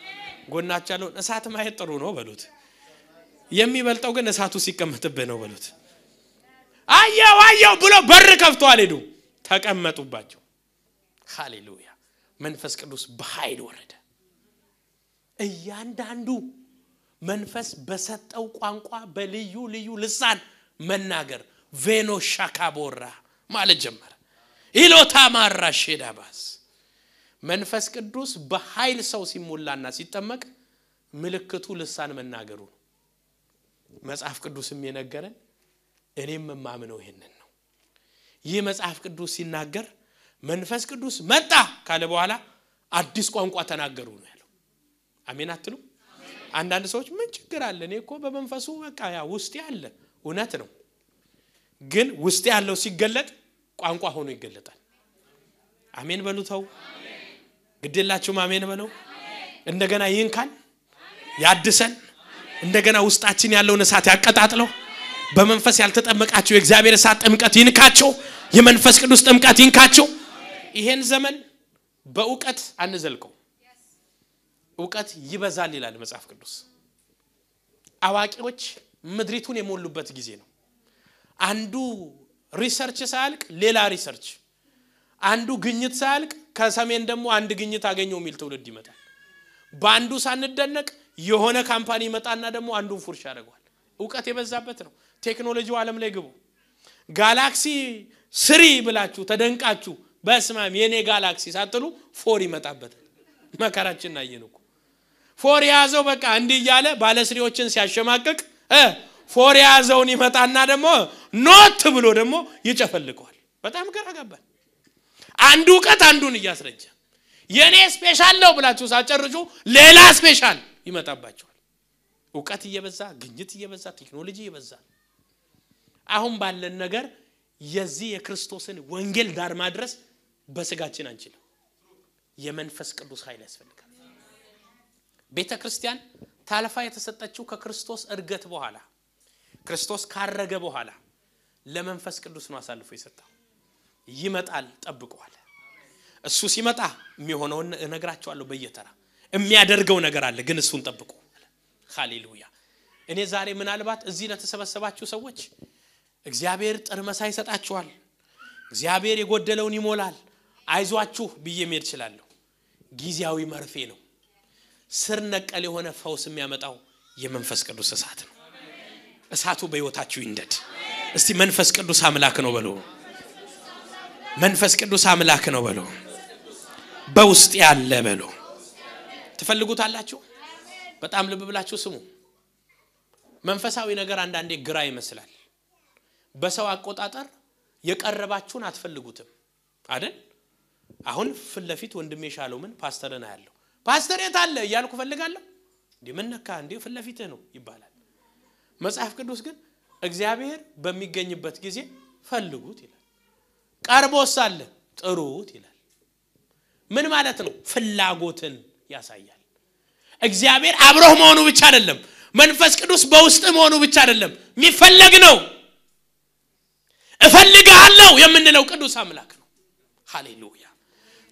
ጎናችሁ ያለውን እሳት ማየት ጥሩ ነው በሉት። የሚበልጠው ግን እሳቱ ሲቀመጥብህ ነው በሉት። አየው አየው ብሎ በር ከፍቶ አልሄዱ፣ ተቀመጡባቸው። ሃሌሉያ። መንፈስ ቅዱስ በኃይል ወረደ። እያንዳንዱ መንፈስ በሰጠው ቋንቋ በልዩ ልዩ ልሳን መናገር ቬኖ ሻካቦራ ማለት ጀመረ። ኢሎታ ማራ ሼዳባስ። መንፈስ ቅዱስ በኃይል ሰው ሲሞላና ሲጠመቅ ምልክቱ ልሳን መናገሩ ነው። መጽሐፍ ቅዱስም የነገረን እኔም የማምነው ይሄንን ነው። ይህ መጽሐፍ ቅዱስ ሲናገር መንፈስ ቅዱስ መጣ ካለ በኋላ አዲስ ቋንቋ ተናገሩ ነው ያለው። አሜን አትሉ? አንዳንድ ሰዎች ምን ችግር አለ፣ እኔ እኮ በመንፈሱ በቃ ያ ውስጤ አለ። እውነት ነው፣ ግን ውስጤ ያለው ሲገለጥ ቋንቋ ሆኖ ይገለጣል። አሜን በሉ። ተው ግዴላችሁም፣ አሜን በለው። እንደገና ይንካን፣ ያድሰን፣ እንደገና ውስጣችን ያለውን እሳት ያቀጣጥለው። በመንፈስ ያልተጠመቃችሁ የእግዚአብሔር እሳት ጥምቀት ይንካቸው። የመንፈስ ቅዱስ ጥምቀት ይንካቸው። ይሄን ዘመን በእውቀት አንዘልቀው። እውቀት ይበዛል ይላል መጽሐፍ ቅዱስ። አዋቂዎች ምድሪቱን የሞሉበት ጊዜ ነው። አንዱ research ሳያልቅ ሌላ research፣ አንዱ ግኝት ሳያልቅ ከሰሜን ደግሞ አንድ ግኝት አገኘው የሚል ትውልድ ይመጣል። በአንዱ ሳንደነቅ የሆነ company ይመጣና ደግሞ አንዱን ፉርሽ ያደርገዋል። እውቀት የበዛበት ነው። ቴክኖሎጂው ዓለም ላይ ግቡ። ጋላክሲ 3 ብላችሁ ተደንቃችሁ በስማም የኔ ጋላክሲ ሳትሉ 4 ይመጣበታል። መከራችን አየን እኮ። 4 የያዘው በቃ እንዲህ እያለ ባለ 3 ዎችን ሲያሸማቅቅ 4 የያዘውን ይመጣና ደግሞ Note ብሎ ደግሞ ይጨፈልቀዋል። በጣም ግራ ገባን። አንዱ እውቀት አንዱን እያስረጀ የኔ special ነው ብላችሁ ሳጨርሱ ሌላ special ይመጣባችኋል። እውቀት እየበዛ፣ ግኝት እየበዛ፣ ቴክኖሎጂ እየበዛ፣ አሁን ባለን ነገር የዚህ የክርስቶስን ወንጌል ዳር ማድረስ በስጋችን አንችልም። የመንፈስ ቅዱስ ኃይል ያስፈልጋል። ቤተክርስቲያን ታልፋ የተሰጠችው ከክርስቶስ እርገት በኋላ፣ ክርስቶስ ካረገ በኋላ ለመንፈስ ቅዱስ ነው አሳልፎ የሰጠው። ይመጣል፣ ጠብቀዋል። እሱ ሲመጣ የሚሆነውን እነግራቸዋለሁ። በየተራ የሚያደርገው ነገር አለ፣ ግን እሱን ጠብቁ። ሃሌሉያ። እኔ ዛሬ ምናልባት እዚህ ለተሰበሰባችሁ ሰዎች እግዚአብሔር ጥርመሳ ይሰጣችኋል፣ እግዚአብሔር የጎደለውን ይሞላል፣ አይዟችሁ ብዬ መሄድ እችላለሁ። ጊዜያዊ መርፌ ነው። ስር ነቀል የሆነ ፈውስ የሚያመጣው የመንፈስ ቅዱስ እሳት ነው። እሳቱ በሕይወታችሁ ይንደድ። እስቲ መንፈስ ቅዱስ አምላክ ነው በሉ። መንፈስ ቅዱስ አምላክ ነው በሉ። በውስጥ ያለ በሉ። ትፈልጉታላችሁ? በጣም ልብ ብላችሁ ስሙ። መንፈሳዊ ነገር አንዳንዴ ግራ ይመስላል። በሰው አቆጣጠር የቀረባችሁን አትፈልጉትም አይደል? አሁን ፊት ለፊት ወንድሜ ሻሎምን ፓስተርን አያለሁ። ፓስተር የት አለ እያልኩ ፈልጋለሁ። እንዴ ምን ነካ እንዴ ፊት ለፊትህ ነው ይባላል። መጽሐፍ ቅዱስ ግን እግዚአብሔር በሚገኝበት ጊዜ ፈልጉት ይላል። ቀርቦስ አለ ጥሩት ይላል። ምን ማለት ነው? ፍላጎትን ያሳያል። እግዚአብሔር አብሮህ መሆኑ ብቻ አይደለም፣ መንፈስ ቅዱስ በውስጥ መሆኑ ብቻ አይደለም፣ የሚፈለግ ነው። እፈልግሃለሁ የምንለው ቅዱስ አምላክ ነው። ሃሌሉያ።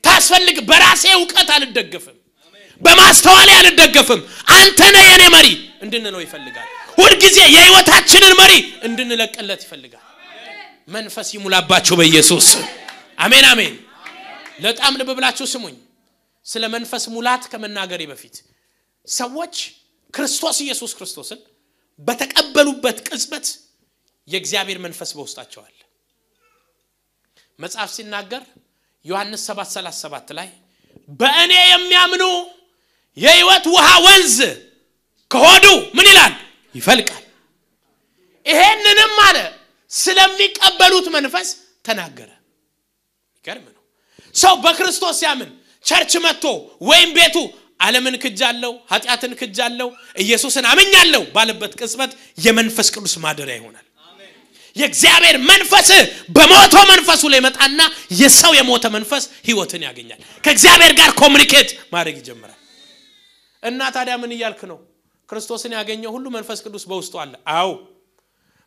ታስፈልግ። በራሴ እውቀት አልደገፍም፣ በማስተዋሌ አልደገፍም፣ አንተ ነህ የኔ መሪ እንድንለው ይፈልጋል። ሁልጊዜ የህይወታችንን መሪ እንድንለቅለት ይፈልጋል። መንፈስ ይሙላባችሁ በኢየሱስ አሜን አሜን። ለጣም ልብ ብላችሁ ስሙኝ። ስለ መንፈስ ሙላት ከመናገሬ በፊት ሰዎች ክርስቶስ ኢየሱስ ክርስቶስን በተቀበሉበት ቅጽበት የእግዚአብሔር መንፈስ በውስጣቸው አለ። መጽሐፍ ሲናገር ዮሐንስ 7:37 ላይ በእኔ የሚያምኑ የህይወት ውሃ ወንዝ ከሆዱ ምን ይላል? ይፈልቃል። ይሄንንም አለ ስለሚቀበሉት መንፈስ ተናገረ። ይገርም ነው። ሰው በክርስቶስ ሲያምን church መጥቶ ወይም ቤቱ ዓለምን ክጃለሁ፣ ኃጢአትን ክጃለሁ፣ ኢየሱስን አምኛለሁ ባለበት ቅጽበት የመንፈስ ቅዱስ ማደሪያ ይሆናል። የእግዚአብሔር መንፈስ በሞተው መንፈሱ ላይ መጣና የሰው የሞተ መንፈስ ህይወትን ያገኛል። ከእግዚአብሔር ጋር communicate ማድረግ ይጀምራል። እና ታዲያ ምን እያልክ ነው? ክርስቶስን ያገኘው ሁሉ መንፈስ ቅዱስ በውስጡ አለ። አዎ፣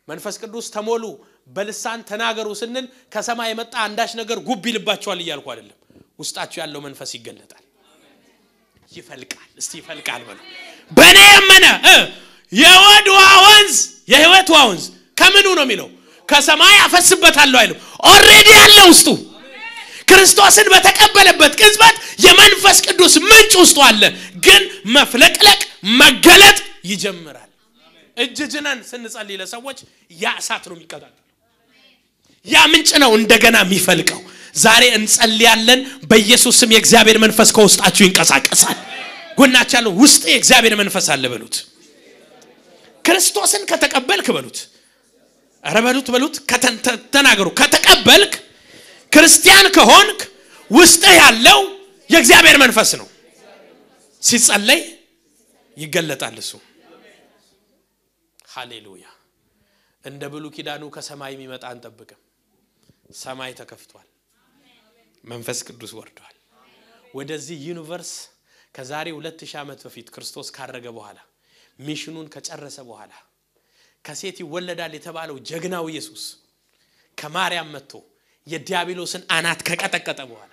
መንፈስ ቅዱስ ተሞሉ፣ በልሳን ተናገሩ ስንል ከሰማይ የመጣ አንዳች ነገር ጉብ ይልባቸዋል እያልኩ አይደለም። ውስጣችሁ ያለው መንፈስ ይገለጣል፣ ይፈልቃል። እስቲ ይፈልቃል በሉ። በእኔ ያመነ የወድ ውሃ ወንዝ፣ የህይወት ውሃ ወንዝ ከምኑ ነው የሚለው? ከሰማይ አፈስበታለሁ አይልም። already ያለው ውስጡ። ክርስቶስን በተቀበለበት ቅጽበት የመንፈስ ቅዱስ ምንጭ ውስጡ አለ። ግን መፍለቅለቅ መገለጥ ይጀምራል። እጅ ጭነን ስንጸልይ ለሰዎች ያ እሳት ነው የሚቀጣጠለው። ያ ምንጭ ነው እንደገና የሚፈልቀው። ዛሬ እንጸልያለን በኢየሱስ ስም የእግዚአብሔር መንፈስ ከውስጣችሁ ይንቀሳቀሳል። ጎናችሁ ያለው ውስጥ የእግዚአብሔር መንፈስ አለ በሉት። ክርስቶስን ከተቀበልክ በሉት፣ ኧረ በሉት በሉት፣ ተናገሩ። ከተቀበልክ፣ ክርስቲያን ከሆንክ ውስጥ ያለው የእግዚአብሔር መንፈስ ነው። ሲጸለይ ይገለጣል እሱ። ሃሌሉያ። እንደ ብሉይ ኪዳኑ ከሰማይ የሚመጣ አንጠብቅም። ሰማይ ተከፍቷል። መንፈስ ቅዱስ ወርዷል። ወደዚህ universe ከዛሬ 2000 ዓመት በፊት ክርስቶስ ካረገ በኋላ፣ mission ኑን ከጨረሰ በኋላ፣ ከሴት ይወለዳል የተባለው ጀግናው ኢየሱስ ከማርያም መጥቶ የዲያብሎስን አናት ከቀጠቀጠ በኋላ፣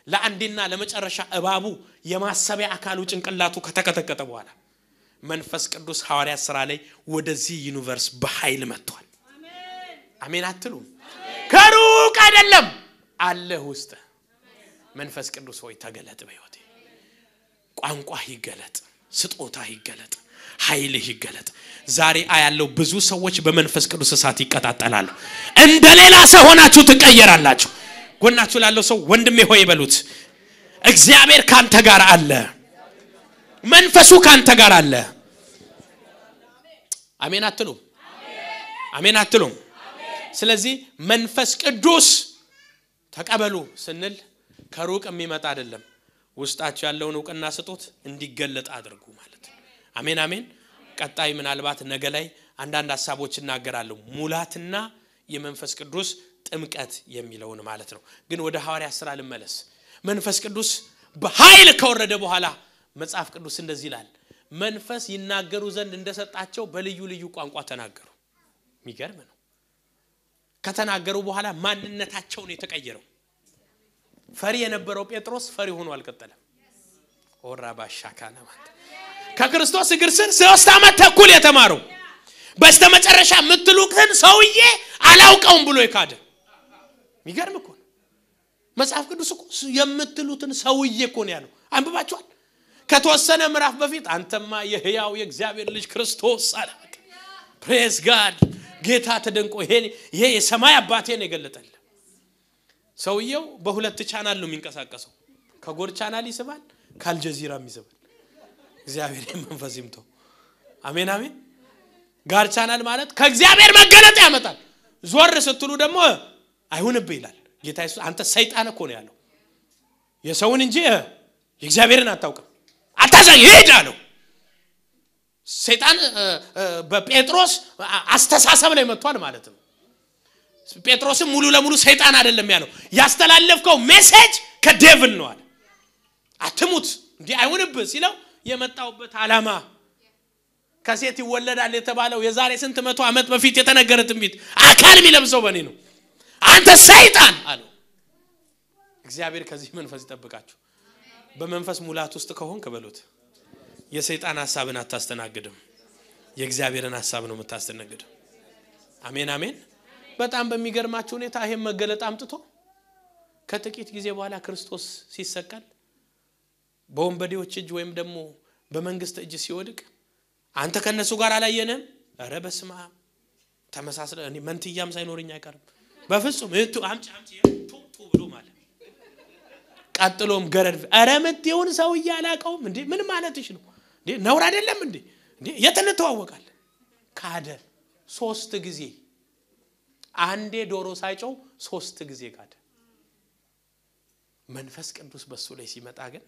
ለአንዴና ለመጨረሻ እባቡ የማሰቢያ አካሉ ጭንቅላቱ ከተቀጠቀጠ በኋላ፣ መንፈስ ቅዱስ ሐዋርያት ሥራ ላይ ወደዚህ universe በኃይል መጥቷል። አሜን አትሉም? ከሩቅ አይደለም፣ አለ ውስጥ። መንፈስ ቅዱስ ሆይ ተገለጥ በሕይወቴ። ቋንቋህ ይገለጥ፣ ስጦታህ ይገለጥ፣ ኃይልህ ይገለጥ። ዛሬ አያለው ብዙ ሰዎች በመንፈስ ቅዱስ እሳት ይቀጣጠላሉ። እንደ ሌላ ሰው ሆናችሁ ትቀየራላችሁ። ጎናችሁ ላለው ሰው ወንድሜ ሆይ በሉት፣ እግዚአብሔር ካንተ ጋር አለ። መንፈሱ ካንተ ጋር አለ። አሜን አትሉም? አሜን አትሉም? ስለዚህ መንፈስ ቅዱስ ተቀበሉ ስንል ከሩቅ የሚመጣ አይደለም። ውስጣችሁ ያለውን እውቅና ስጡት፣ እንዲገለጥ አድርጉ ማለት ነው። አሜን አሜን። ቀጣይ ምናልባት ነገ ላይ አንዳንድ ሀሳቦች እናገራለሁ። ሙላትና የመንፈስ ቅዱስ ጥምቀት የሚለውን ማለት ነው። ግን ወደ ሐዋርያት ሥራ ልመለስ። መንፈስ ቅዱስ በኃይል ከወረደ በኋላ መጽሐፍ ቅዱስ እንደዚህ ይላል፣ መንፈስ ይናገሩ ዘንድ እንደሰጣቸው በልዩ ልዩ ቋንቋ ተናገሩ። የሚገርም ነው። ከተናገሩ በኋላ ማንነታቸው ነው የተቀየረው። ፈሪ የነበረው ጴጥሮስ ፈሪ ሆኖ አልቀጠለም። ኦራባሻካና ማለት ከክርስቶስ እግር ስር 3 ዓመት ተኩል የተማረው በስተመጨረሻ የምትሉትን ሰውዬ አላውቀውም ብሎ የካደ ሚገርም እኮ ነው። መጽሐፍ ቅዱስ እኮ የምትሉትን ሰውዬ እኮ ነው ያለው። አንብባችኋል? ከተወሰነ ምዕራፍ በፊት አንተማ የሕያው የእግዚአብሔር ልጅ ክርስቶስ አለ። Praise God። ጌታ ተደንቆ ይሄ የሰማይ አባቴ ነው የገለጠልህ። ሰውየው በሁለት ቻናል ነው የሚንቀሳቀሰው። ከ God channel ይስባል፣ ከአልጀዚራም ይስባል። እግዚአብሔር መንፈስ ይምተው። አሜን አሜን። God channel ማለት ከእግዚአብሔር መገለጥ ያመጣል። ዞር ስትሉ ደግሞ አይሁንብህ ይላል ጌታ ኢየሱስ። አንተ ሰይጣን እኮ ነው ያለው፣ የሰውን እንጂ የእግዚአብሔርን አታውቅም፣ አታሳይ ሂድ አለው። ሰይጣን በጴጥሮስ አስተሳሰብ ላይ መጥቷል ማለት ነው። ጴጥሮስም ሙሉ ለሙሉ ሰይጣን አይደለም ያለው፣ ያስተላለፍከው message ከ devil ነው አለ። አትሙት እንዴ አይሁንብህ ሲለው የመጣውበት ዓላማ ከሴት ይወለዳል የተባለው የዛሬ ስንት መቶ ዓመት በፊት የተነገረ ትንቢት አካል የሚለብሰው በእኔ ነው፣ አንተ ሰይጣን አለው። እግዚአብሔር ከዚህ መንፈስ ይጠብቃችሁ። በመንፈስ ሙላት ውስጥ ከሆንክ በሉት የሰይጣን ሐሳብን አታስተናግድም፣ የእግዚአብሔርን ሐሳብ ነው የምታስተናግደው። አሜን አሜን። በጣም በሚገርማችሁ ሁኔታ ይሄን መገለጥ አምጥቶ ከጥቂት ጊዜ በኋላ ክርስቶስ ሲሰቀል በወንበዴዎች እጅ ወይም ደግሞ በመንግስት እጅ ሲወድቅ አንተ ከነሱ ጋር አላየንም? ኧረ በስመ አብ ተመሳስለ እኔ መንትያም ሳይኖርኝ አይቀርም። በፍጹም እቱ አምጪ አምጪ ቱ ቱ ብሎ ማለት ቀጥሎም ገረድ ኧረ ምትየውን ሰውዬ አላውቀውም እንዴ ምን ማለትሽ ነው እንዴ ነውር አይደለም እንዴ እንዴ የት እንተዋወቃለን? ካደ 3 ጊዜ። አንዴ ዶሮ ሳይጮው 3 ጊዜ ካደ። መንፈስ ቅዱስ በሱ ላይ ሲመጣ ግን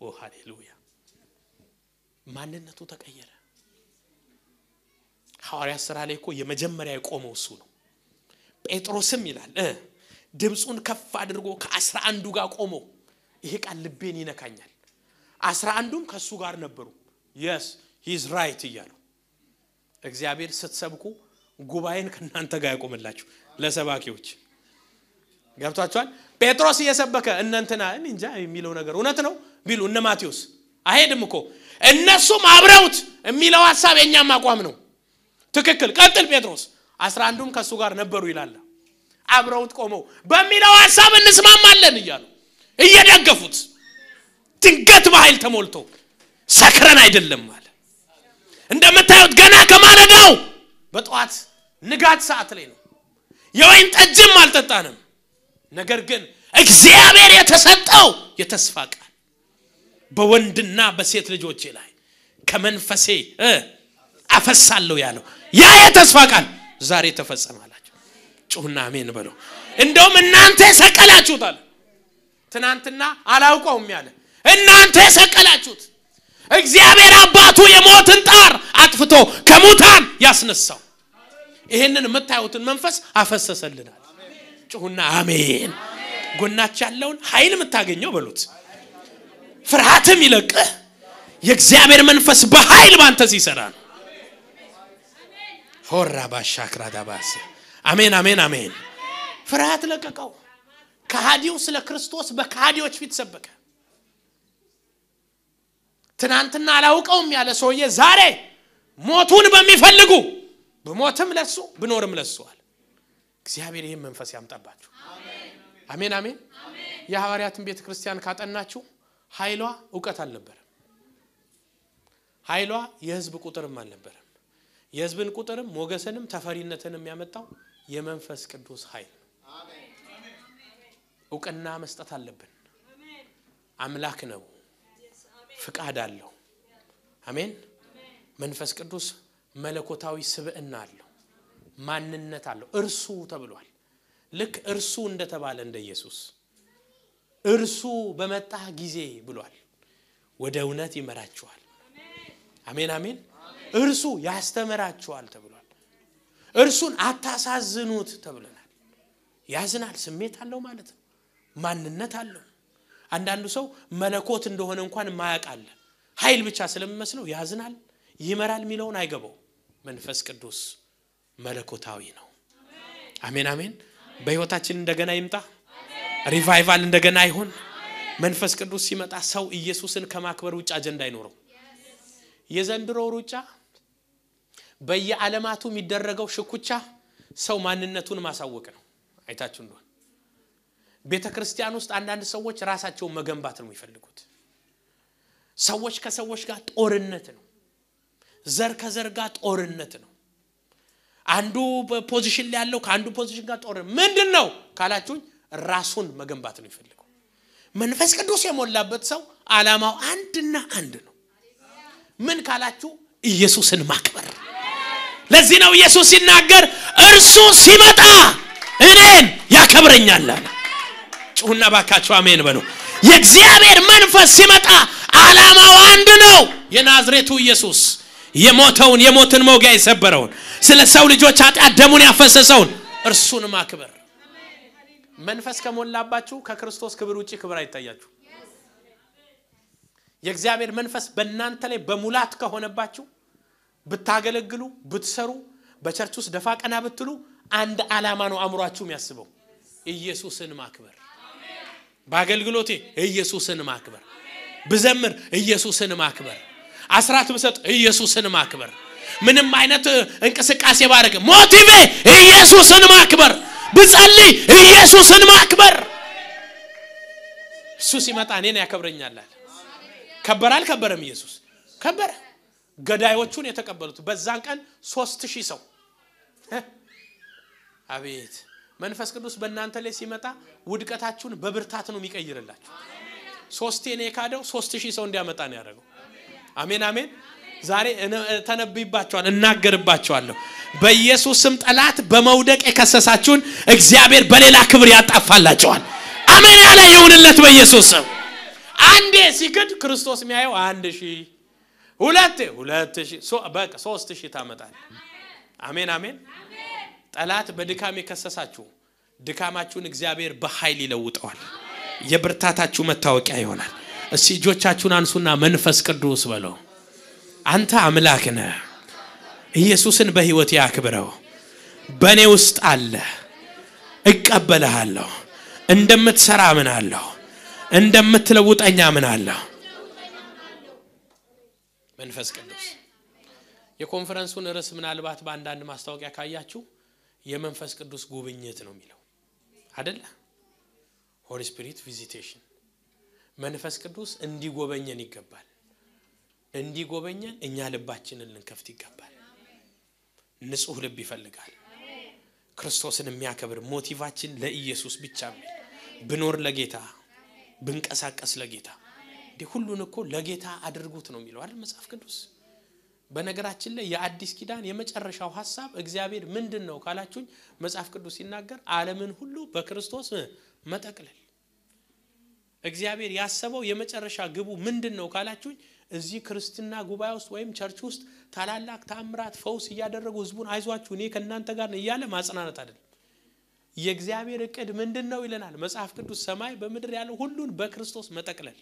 ኦ ሃሌሉያ ማንነቱ ተቀየረ። ሐዋርያት ሥራ ላይ እኮ የመጀመሪያ የቆመው እሱ ነው። ጴጥሮስም ይላል ድምጹን ከፍ አድርጎ ከ11ዱ ጋር ቆሞ ይሄ ቃል ልቤን ይነካኛል። 11ዱም ከሱ ጋር ነበሩ። Yes, he is right እያሉ እግዚአብሔር ስትሰብኩ ጉባኤን ከናንተ ጋር ያቆምላችሁ ለሰባኪዎች ገብቷቸዋል። ጴጥሮስ እየሰበከ እነንትና እንጃ የሚለው ነገር እውነት ነው ቢሉ እነ ማቴዎስ አይሄድም እኮ እነሱም አብረውት የሚለው ሐሳብ የኛም አቋም ነው። ትክክል ቀጥል ጴጥሮስ። 11ዱም ከሱ ጋር ነበሩ ይላል። አብረውት ቆመው በሚለው ሐሳብ እንስማማለን እያሉ እየደገፉት ድንገት በኃይል ተሞልቶ ሰክረን አይደለም አለ። እንደምታዩት ገና ከማለዳው በጧት ንጋት ሰዓት ላይ ነው። የወይን ጠጅም አልጠጣንም። ነገር ግን እግዚአብሔር የተሰጠው የተስፋ ቃል በወንድና በሴት ልጆቼ ላይ ከመንፈሴ አፈሳለሁ ያለው ያ የተስፋ ቃል ዛሬ ተፈጸመ አላቸው። ጩሁና አሜን በሉ። እንደውም እናንተ ሰቀላችሁት አለ። ትናንትና አላውቀውም ያለ እናንተ ሰቀላችሁት። እግዚአብሔር አባቱ የሞትን ጣር አጥፍቶ ከሙታን ያስነሳው ይሄንን የምታዩትን መንፈስ አፈሰሰልናል። ጩሁና አሜን። ጎናች ያለውን ኃይል የምታገኘው በሉት፣ ፍርሃትም ይለቅህ የእግዚአብሔር መንፈስ በኃይል ባንተ ሲሰራ ነው። ሆራ ባሻክራዳባስ አሜን አሜን አሜን። ፍርሃት ለቀቀው። ከሃዲው ስለ ክርስቶስ በከሃዲዎች ፊት ሰበከ። ትናንትና አላውቀውም ያለ ሰውዬ ዛሬ ሞቱን በሚፈልጉ በሞትም ለሱ ብኖርም ለሱ አለ። እግዚአብሔር ይሄን መንፈስ ያምጣባችሁ። አሜን አሜን። የሐዋርያትን ቤተክርስቲያን ካጠናችሁ ኃይሏ ዕውቀት አልነበረም። ኃይሏ የህዝብ ቁጥርም አልነበረም። የህዝብን ቁጥርም ሞገስንም ተፈሪነትንም ያመጣው የመንፈስ ቅዱስ ኃይል ነው። ዕውቅና መስጠት አለብን። አምላክ ነው፣ ፍቃድ አለው። አሜን። መንፈስ ቅዱስ መለኮታዊ ስብዕና አለው፣ ማንነት አለው። እርሱ ተብሏል። ልክ እርሱ እንደተባለ እንደ ኢየሱስ እርሱ በመጣ ጊዜ ብሏል፣ ወደ እውነት ይመራችኋል። አሜን አሜን። እርሱ ያስተምራችኋል ተብሏል። እርሱን አታሳዝኑት ተብለናል። ያዝናል፣ ስሜት አለው ማለት ነው፣ ማንነት አለው። አንዳንዱ ሰው መለኮት እንደሆነ እንኳን ማያውቅ አለ። ኃይል ብቻ ስለሚመስለው ያዝናል፣ ይመራል የሚለውን አይገባው። መንፈስ ቅዱስ መለኮታዊ ነው። አሜን አሜን። በህይወታችን እንደገና ይምጣ። Revival እንደገና ይሁን። መንፈስ ቅዱስ ሲመጣ ሰው ኢየሱስን ከማክበር ውጭ አጀንዳ አይኖረው። የዘንድሮ ሩጫ በየዓለማቱ የሚደረገው ሽኩቻ ሰው ማንነቱን ማሳወቅ ነው። አይታችሁ እንደሆነ ቤተክርስቲያን ውስጥ አንዳንድ ሰዎች ራሳቸውን መገንባት ነው የሚፈልጉት። ሰዎች ከሰዎች ጋር ጦርነት ነው። ዘር ከዘር ጋር ጦርነት ነው። አንዱ በ position ላይ ያለው ከአንዱ position ጋር ጦርነት ምንድነው ካላችሁኝ ራሱን መገንባት ነው የሚፈልገው። መንፈስ ቅዱስ የሞላበት ሰው ዓላማው አንድና አንድ ነው። ምን ካላችሁ ኢየሱስን ማክበር። ለዚህ ነው ኢየሱስ ሲናገር እርሱ ሲመጣ እኔን ያከብረኛል አለ። ጩሁና ባካችሁ አሜን በሉ። የእግዚአብሔር መንፈስ ሲመጣ ዓላማው አንድ ነው። የናዝሬቱ ኢየሱስ የሞተውን የሞትን መውጊያ የሰበረውን ስለ ሰው ልጆች ኃጢአት ደሙን ያፈሰሰውን እርሱን ማክበር። መንፈስ ከሞላባችሁ ከክርስቶስ ክብር ውጪ ክብር አይታያችሁ። የእግዚአብሔር መንፈስ በእናንተ ላይ በሙላት ከሆነባችሁ ብታገለግሉ፣ ብትሰሩ፣ በ church ውስጥ ደፋ ቀና ብትሉ አንድ ዓላማ ነው አእምሯችሁ የሚያስበው፣ ኢየሱስን ማክበር። በአገልግሎቴ ኢየሱስን ማክበር፣ ብዘምር ኢየሱስን ማክበር፣ አስራት ብሰጥ ኢየሱስን ማክበር፣ ምንም አይነት እንቅስቃሴ ባረግ motive ኤ ኢየሱስን ማክበር፣ ብጸልይ ኢየሱስን ማክበር። እሱ ሲመጣ እኔን ያከብረኛል አለ። ከበረ አልከበረም? ኢየሱስ ከበረ። ገዳዮቹን የተቀበሉት በዛን ቀን 3000 ሰው። አቤት መንፈስ ቅዱስ በእናንተ ላይ ሲመጣ ውድቀታችሁን በብርታት ነው የሚቀይርላችሁ። ሶስቴ ነው የካደው፣ 3000 ሰው እንዲያመጣ ነው ያደረገው። አሜን አሜን። ዛሬ ተነብይባችኋል፣ እናገርባችኋለሁ። በኢየሱስ ስም ጠላት በመውደቅ የከሰሳችሁን እግዚአብሔር በሌላ ክብር ያጣፋላችኋል። አሜን ያለ ይሁንለት በኢየሱስ ስም። አንዴ ሲክድ ክርስቶስ የሚያየው 1000፣ ሁለቴ 2000፣ በቃ 3000 ታመጣል። አሜን አሜን። ጠላት በድካም የከሰሳችሁ ድካማችሁን እግዚአብሔር በኃይል ይለውጠዋል። የብርታታችሁ መታወቂያ ይሆናል። እስቲ እጆቻችሁን አንሱና መንፈስ ቅዱስ በለው፣ አንተ አምላክ ነህ። ኢየሱስን በህይወቴ አክብረው፣ በኔ ውስጥ አለ፣ እቀበልሃለሁ። እንደምትሰራ አምናለሁ፣ እንደምትለውጠኝ አምናለሁ። መንፈስ ቅዱስ የኮንፈረንሱን ርዕስ ምናልባት በአንዳንድ ማስታወቂያ ካያችሁ የመንፈስ ቅዱስ ጉብኝት ነው የሚለው አይደለ? Holy Spirit visitation። መንፈስ ቅዱስ እንዲጎበኘን ይገባል። እንዲጎበኘን እኛ ልባችንን ልንከፍት ይገባል። ንጹህ ልብ ይፈልጋል። ክርስቶስን የሚያከብር motive ኣችን ለኢየሱስ ብቻ የሚል፣ ብኖር ለጌታ፣ ብንቀሳቀስ ለጌታ። እንዴ ሁሉን እኮ ለጌታ አድርጉት ነው የሚለው አይደል መጽሐፍ ቅዱስ? በነገራችን ላይ የአዲስ ኪዳን የመጨረሻው ሐሳብ እግዚአብሔር ምንድነው ካላችሁኝ መጽሐፍ ቅዱስ ሲናገር ዓለምን ሁሉ በክርስቶስ መጠቅለል። እግዚአብሔር ያሰበው የመጨረሻ ግቡ ምንድነው ካላችሁኝ እዚህ ክርስትና ጉባኤ ውስጥ ወይም church ውስጥ ታላላቅ ተአምራት ፈውስ እያደረጉ ህዝቡን አይዟችሁ እኔ ከእናንተ ጋር ነኝ እያለ ማጽናናት አይደለም። የእግዚአብሔር እቅድ ምንድነው ይለናል መጽሐፍ ቅዱስ። ሰማይ በምድር ያለው ሁሉን በክርስቶስ መጠቅለል።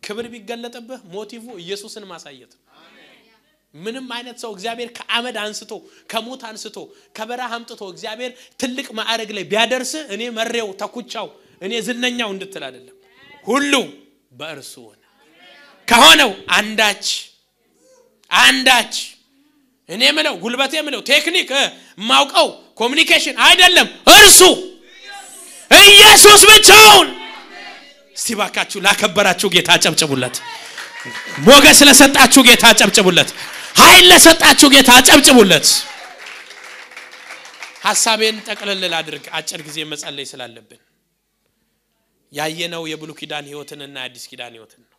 ክብር ቢገለጥብህ motive ኢየሱስን ማሳየት። ምንም አይነት ሰው እግዚአብሔር ከአመድ አንስቶ ከሞት አንስቶ ከበረሃ አምጥቶ እግዚአብሔር ትልቅ ማዕረግ ላይ ቢያደርስ እኔ መሬው ተኩቻው እኔ ዝነኛው እንድትል አይደለም። ሁሉ በእርሱ ሆነ። ከሆነው አንዳች አንዳች እኔ ምለው ጉልበቴ ምለው ቴክኒክ ማውቀው communication አይደለም፣ እርሱ ኢየሱስ ብቻውን። እስቲ ባካችሁ ላከበራችሁ ጌታ አጨብጭቡለት። ሞገስ ለሰጣችሁ ጌታ አጨብጭቡለት። ኃይል ለሰጣችሁ ጌታ አጨብጭቡለት። ሐሳቤን ጠቅለል ላድርግ፣ አጭር ጊዜ መጸለይ ስላለብን። ያየነው የብሉይ ኪዳን ህይወትንና የአዲስ ኪዳን ህይወትን ነው።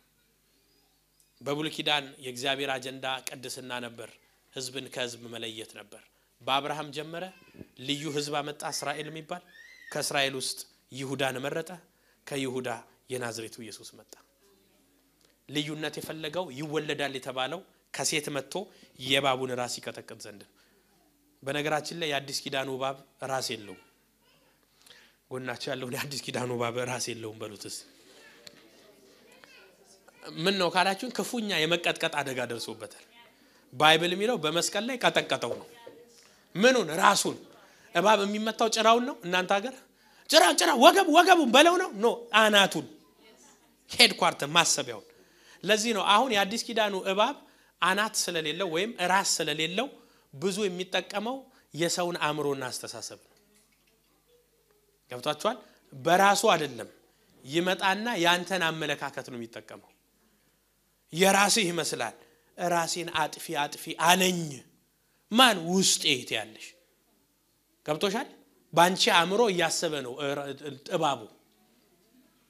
በብሉይ ኪዳን የእግዚአብሔር አጀንዳ ቅድስና ነበር፣ ህዝብን ከህዝብ መለየት ነበር። በአብርሃም ጀመረ፣ ልዩ ህዝብ አመጣ እስራኤል የሚባል። ከእስራኤል ውስጥ ይሁዳን መረጠ፣ ከይሁዳ የናዝሬቱ ኢየሱስ መጣ። ልዩነት የፈለገው ይወለዳል የተባለው ከሴት መጥቶ የእባቡን ራስ ይቀጠቅጥ ዘንድ ነው። በነገራችን ላይ የአዲስ ኪዳኑ እባብ ራስ የለውም። ጎናቸው ያለውን የአዲስ ኪዳኑ እባብ ራስ የለውም በሉትስ። ምን ነው ካላችሁን ክፉኛ የመቀጥቀጥ አደጋ ደርሶበታል። Bible የሚለው በመስቀል ላይ ቀጠቀጠው ነው። ምኑን? ራሱን። እባብ የሚመታው ጭራውን ነው። እናንተ ሀገር ጭራ ጭራ ወገብ ወገቡን በለው ነው? No፣ አናቱን፣ headquarter ማሰቢያውን። ለዚህ ነው አሁን የአዲስ ኪዳኑ እባብ አናት ስለሌለው ወይም ራስ ስለሌለው ብዙ የሚጠቀመው የሰውን አእምሮና አስተሳሰብ ነው። ገብቷችኋል? በራሱ አይደለም፣ ይመጣና ያንተን አመለካከት ነው የሚጠቀመው። የራስህ ይመስላል። ራሴን አጥፊ አጥፊ አለኝ። ማን? ውስጤ ያለሽ። ገብቶሻል? ባንቺ አእምሮ እያሰበ ነው እባቡ።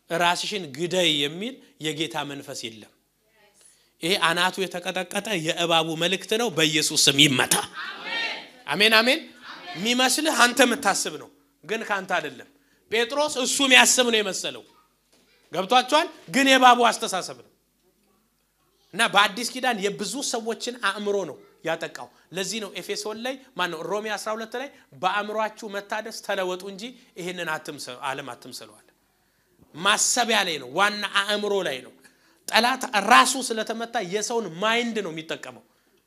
ራስሽን ግደይ የሚል የጌታ መንፈስ የለም። ይሄ አናቱ የተቀጠቀጠ የእባቡ መልእክት ነው። በኢየሱስ ስም ይመታ። አሜን አሜን። የሚመስልህ አንተ የምታስብ ነው፣ ግን ካንተ አይደለም። ጴጥሮስ እሱ የሚያስብ ነው የመሰለው። ገብቷቸዋል? ግን የእባቡ አስተሳሰብ ነው። እና በአዲስ ኪዳን የብዙ ሰዎችን አእምሮ ነው ያጠቃው። ለዚህ ነው ኤፌሶን ላይ፣ ማነው፣ ሮሜ 12 ላይ በአእምሯችሁ መታደስ ተለወጡ እንጂ ይህንን ዓለም አትምሰለዋል። ማሰቢያ ላይ ነው፣ ዋና አእምሮ ላይ ነው። ጠላት ራሱ ስለተመታ የሰውን mind ነው የሚጠቀመው።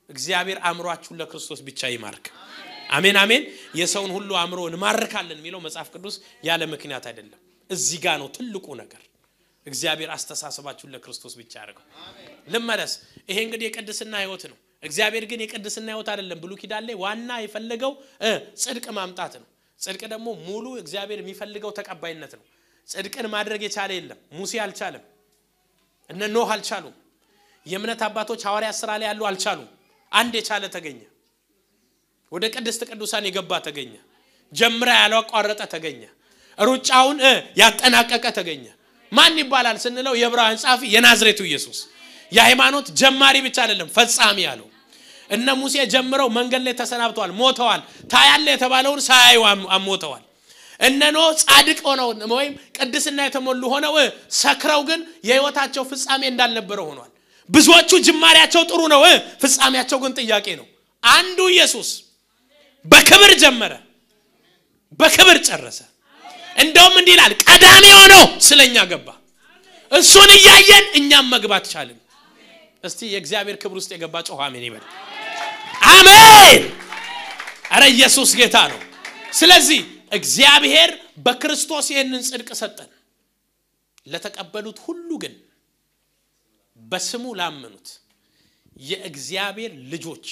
እግዚአብሔር አእምሯችሁን ለክርስቶስ ብቻ ይማርክ። አሜን አሜን። የሰውን ሁሉ አእምሮ እንማርካለን የሚለው መጽሐፍ ቅዱስ ያለ ምክንያት አይደለም። እዚህ ጋር ነው ትልቁ ነገር። እግዚአብሔር አስተሳሰባችሁን ለክርስቶስ ብቻ ያደርገው። ልመለስ። ይሄ እንግዲህ የቅድስና ህይወት ነው። እግዚአብሔር ግን የቅድስና ህይወት አይደለም ብሉይ ኪዳን ላይ ዋና የፈለገው ጽድቅ ማምጣት ነው። ጽድቅ ደግሞ ሙሉ እግዚአብሔር የሚፈልገው ተቀባይነት ነው። ጽድቅን ማድረግ የቻለ የለም። ሙሴ አልቻለም። እነ ኖህ አልቻሉም። የእምነት አባቶች ሐዋርያት ስራ ላይ ያሉ አልቻሉም። አንድ የቻለ ተገኘ። ወደ ቅድስት ቅዱሳን የገባ ተገኘ። ጀምራ ያላቋረጠ ተገኘ። ሩጫውን ያጠናቀቀ ተገኘ። ማን ይባላል ስንለው የዕብራውያን ጸሐፊ የናዝሬቱ ኢየሱስ። የሃይማኖት ጀማሪ ብቻ አይደለም፣ ፈጻሚ ያለው። እነ ሙሴ ጀምረው መንገድ ላይ ተሰናብተዋል፣ ሞተዋል። ታያለ የተባለውን ሳያዩ ሞተዋል። እነ ኖህ ጻድቅ ሆነው ወይም ቅድስና የተሞሉ ሆነው ሰክረው ግን የህይወታቸው ፍጻሜ እንዳልነበረ ሆኗል። ብዙዎቹ ጅማሬያቸው ጥሩ ነው፣ ፍጻሜያቸው ግን ጥያቄ ነው። አንዱ ኢየሱስ በክብር ጀመረ፣ በክብር ጨረሰ። እንደውም እንዲህ ይላል፣ ቀዳሚ ሆኖ ስለኛ ገባ። እሱን እያየን እኛም መግባት ቻልን። እስቲ የእግዚአብሔር ክብር ውስጥ የገባ ጮህ አሜን ይበል። አሜን። አረ ኢየሱስ ጌታ ነው። ስለዚህ እግዚአብሔር በክርስቶስ ይህንን ጽድቅ ሰጠን። ለተቀበሉት ሁሉ ግን በስሙ ላመኑት የእግዚአብሔር ልጆች፣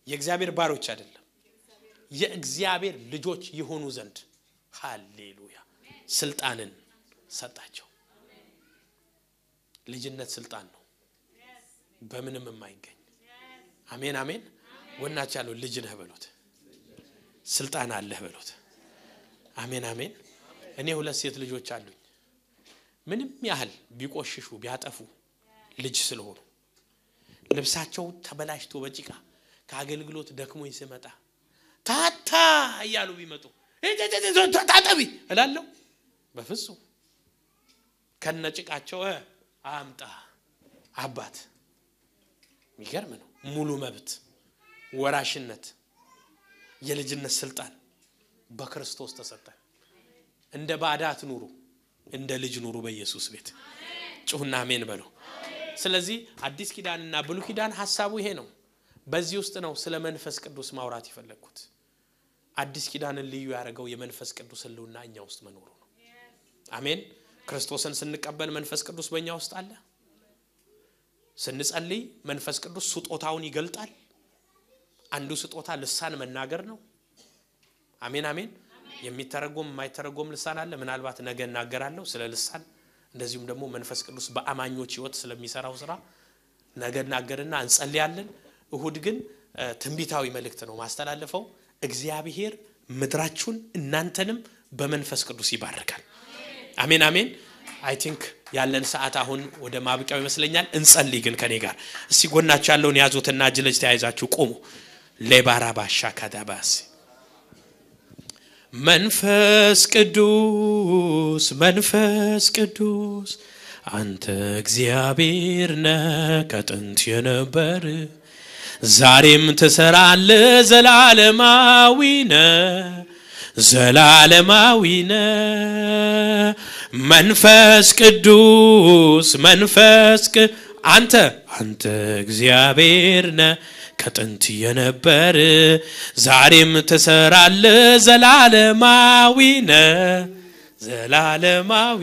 የእግዚአብሔር ባሮች አይደለም፣ የእግዚአብሔር ልጆች የሆኑ ዘንድ ሃሌሉያ ስልጣንን ሰጣቸው። ልጅነት ስልጣን ነው፣ በምንም የማይገኝ። አሜን አሜን። ወናች ያለው ልጅ ነህ በሉት፣ ስልጣን አለህ በሉት። አሜን አሜን። እኔ ሁለት ሴት ልጆች አሉኝ። ምንም ያህል ቢቆሽሹ ቢያጠፉ ልጅ ስለሆኑ፣ ልብሳቸው ተበላሽቶ በጭቃ ከአገልግሎት ደክሞኝ ስመጣ ታታ እያሉ ቢመጡ ታጠቢ እላለሁ? በፍጹም። ከነጭቃቸው አምጣ አባት። የሚገርም ነው። ሙሉ መብት፣ ወራሽነት፣ የልጅነት ስልጣን በክርስቶስ ተሰጠ። እንደ ባዳ አትኑሩ፣ እንደ ልጅ ኑሩ በኢየሱስ ቤት። ጩሁና አሜን በሉ። ስለዚህ አዲስ ኪዳንና ብሉይ ኪዳን ሐሳቡ ይሄ ነው። በዚህ ውስጥ ነው ስለ መንፈስ ቅዱስ ማውራት የፈለግኩት። አዲስ ኪዳንን ልዩ ያደረገው የመንፈስ ቅዱስ ህልውና እኛ ውስጥ መኖሩ ነው። አሜን። ክርስቶስን ስንቀበል መንፈስ ቅዱስ በእኛ ውስጥ አለ። ስንጸልይ መንፈስ ቅዱስ ስጦታውን ይገልጣል። አንዱ ስጦታ ልሳን መናገር ነው። አሜን አሜን። የሚተረጎም የማይተረጎም ልሳን አለ። ምናልባት ነገ እናገራለሁ ስለ ልሳን። እንደዚሁም ደግሞ መንፈስ ቅዱስ በአማኞች ህይወት ስለሚሰራው ስራ ነገ እናገርና እንጸልያለን። እሁድ ግን ትንቢታዊ መልእክት ነው ማስተላለፈው። እግዚአብሔር ምድራችሁን እናንተንም በመንፈስ ቅዱስ ይባርካል። አሜን አሜን። I think ያለን ሰዓት አሁን ወደ ማብቂያው ይመስለኛል። እንጸልይ ግን ከኔ ጋር። እስቲ ጎናችሁ ያለውን ያዙትና እጅ ለእጅ ተያይዛችሁ ቆሙ። ሌባራባሻ ካዳባስ። መንፈስ ቅዱስ፣ መንፈስ ቅዱስ፣ አንተ እግዚአብሔር ነህ፣ ከጥንት የነበር፣ ዛሬም ትሰራለህ፣ ዘላለማዊ ነህ፣ ዘላለማዊ ነህ። መንፈስ ቅዱስ፣ መንፈስ አንተ እግዚአብሔር ነህ፣ ከጥንት የነበር ዛሬም ትሰራለህ ዘላለማዊ ነህ ዘላለማዊ።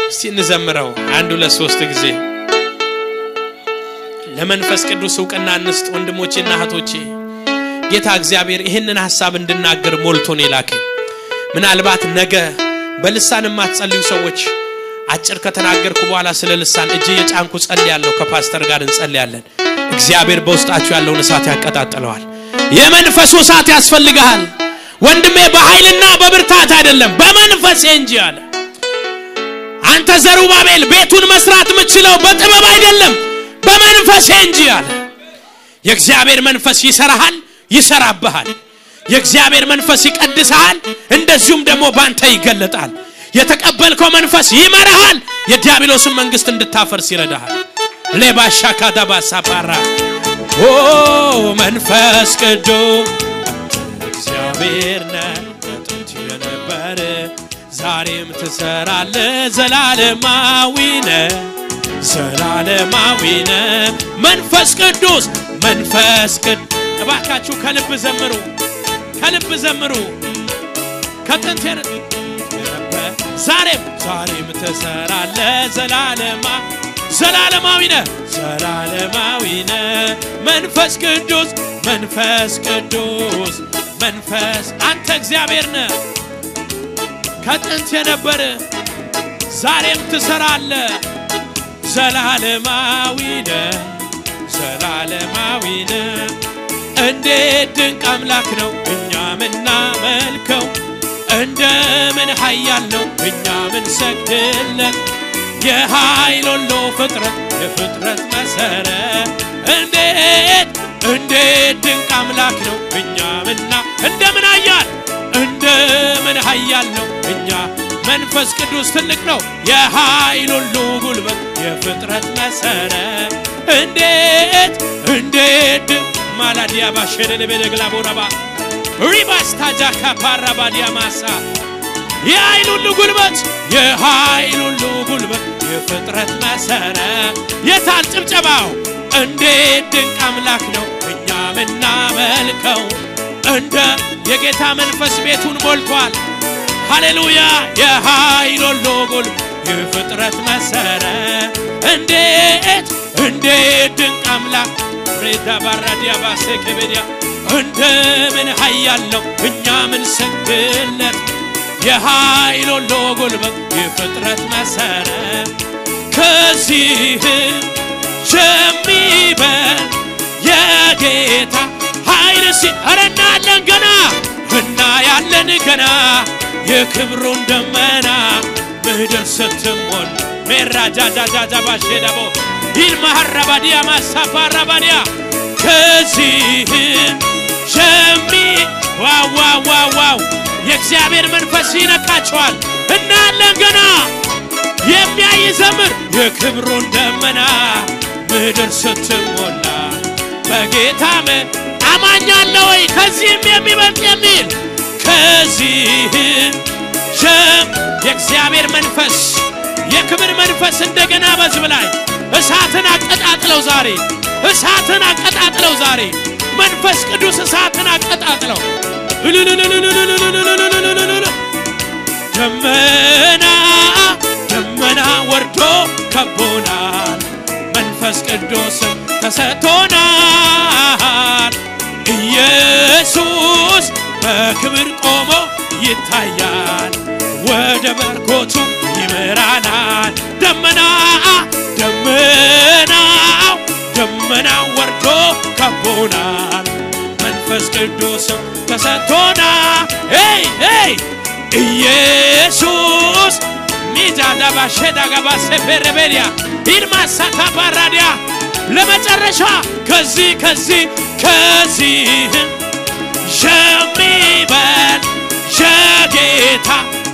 እስቲ እንዘምረው አንድ ሁለት ሶስት ጊዜ። ለመንፈስ ቅዱስ እውቅና እንስጥ ወንድሞቼና እህቶቼ። ጌታ እግዚአብሔር ይህንን ሐሳብ እንድናገር ሞልቶን የላከኝ። ምናልባት ነገ በልሳን የማትጸልዩ ሰዎች አጭር ከተናገርኩ በኋላ ስለ ልሳን እጅ የጫንኩ ጸልያለሁ። ከፓስተር ጋር እንጸልያለን። እግዚአብሔር በውስጣችሁ ያለውን እሳት ያቀጣጥለዋል። የመንፈሱ እሳት ያስፈልግሃል ወንድሜ። በኃይልና በብርታት አይደለም በመንፈሴ እንጂ አለ። አንተ ዘሩባቤል ቤቱን መስራት የምትችለው በጥበብ አይደለም በመንፈሴ እንጂ አለ። የእግዚአብሔር መንፈስ ይሰራሃል፣ ይሰራብሃል። የእግዚአብሔር መንፈስ ይቀድስሃል፣ እንደዚሁም ደግሞ ባንተ ይገለጣል። የተቀበልከው መንፈስ ይመራሃል፣ የዲያብሎስን መንግስት እንድታፈርስ ይረዳሃል። ሌባሻካዳባ ሳፓራ ኦ መንፈስ ቅዱስ እግዚአብሔር ነህ ከጥንት የነበረ ዛሬም ትሰራለህ ዘላለማዊ ነህ ዘላለማዊ ነህ። መንፈስ ቅዱስ መንፈስ ቅዱስ እባካችሁ ከልብ ዘምሩ፣ ከልብ ዘምሩ። ከጥንት የነበረ ዛሬም ዛሬም ትሰራለህ ዘላለማ ዘላለማዊ ነህ ዘላለማዊ ነህ። መንፈስ ቅዱስ መንፈስ ቅዱስ መንፈስ አንተ እግዚአብሔር ነህ ከጥንት የነበረ ዛሬም ትሰራለህ ዘላለማዊ ነህ ዘላለማዊ ነህ። እንዴት ድንቅ አምላክ ነው እኛ ምናመልከው፣ እንደምን ኃያል ነው እኛ ምንሰግድለት። የኃይል ሁሉ ፍጥረት የፍጥረት መሰረት እንዴት እንዴት ድንቅ አምላክ ነው እኛ ምና እንደምን ኃያል እንደምን ኃያል ነው እኛ። መንፈስ ቅዱስ ትልቅ ነው የኃይል ሁሉ ጉልበት የፍጥረት መሰረት እንዴት እንዴት ማላዲያ ባሸደለ በደግላቦራባ ሪባስታጃካ ፓራባዲያ ማሳ የኃይል ሁሉ ጉልበት የኃይል ሁሉ ጉልበት የፍጥረት መሰረት። የታል ጭብጨባው? እንዴት ድንቅ አምላክ ነው እኛ ምናመልከው። እንደ የጌታ መንፈስ ቤቱን ሞልቷል። ሃሌሉያ የኃይል ሁሉ ጉልበት የፍጥረት መሰረት እንዴት እንዴት ድንቅ አምላክ ሬዳ ባራዲያ ባሰከበዲያ እንደምን ኃያል ነው እኛ ምንሰግድለት። የኃይል ሁሉ ጉልበት የፍጥረት መሰረት ከዚህም የሚበልጥ የጌታ ኃይል ኧረ እናያለን ገና እናያለን ገና የክብሩን ደመና ምድር ስትሞላ ሜራጃጃጃጃ ባሼዳቦ ይልማሐራባዲያ ማሳፋራባዲያ ከዚህም የሚ ዋው ዋው ዋው ዋው የእግዚአብሔር መንፈስ ይነካቸዋል። እናያለን ገና የሚያይ ዘምር የክብሩን ደመና ምድር ስትሞላ በጌታ አማኝ አለ ወይ ከዚህም የሚበልጥ የሚል ከዚህም የእግዚአብሔር መንፈስ የክብር መንፈስ እንደገና በሕዝብ ላይ እሳትን አቀጣጥለው ዛሬ እሳትን አቀጣጥለው ዛሬ መንፈስ ቅዱስ እሳትን አቀጣጥለው። ደመና ደመና ወርዶ ከቦናል መንፈስ ቅዱስም ተሰጥቶናል። ኢየሱስ በክብር ቆሞ ይታያል ወደ በርኮቱ ይመራናል። ደመና ደመናው ደመናው ወርዶ ከቦናል መንፈስ ቅዱስም ተሰጥቶናል። ኤይ ኤይ ኢየሱስ ሚጃዳባ ሸዳጋባ ሰፈረበሪያ ኢልማሳታ ባራዲያ ለመጨረሻ ከዚህ ከዚህ ከዚህ የሚበልጥ የጌታ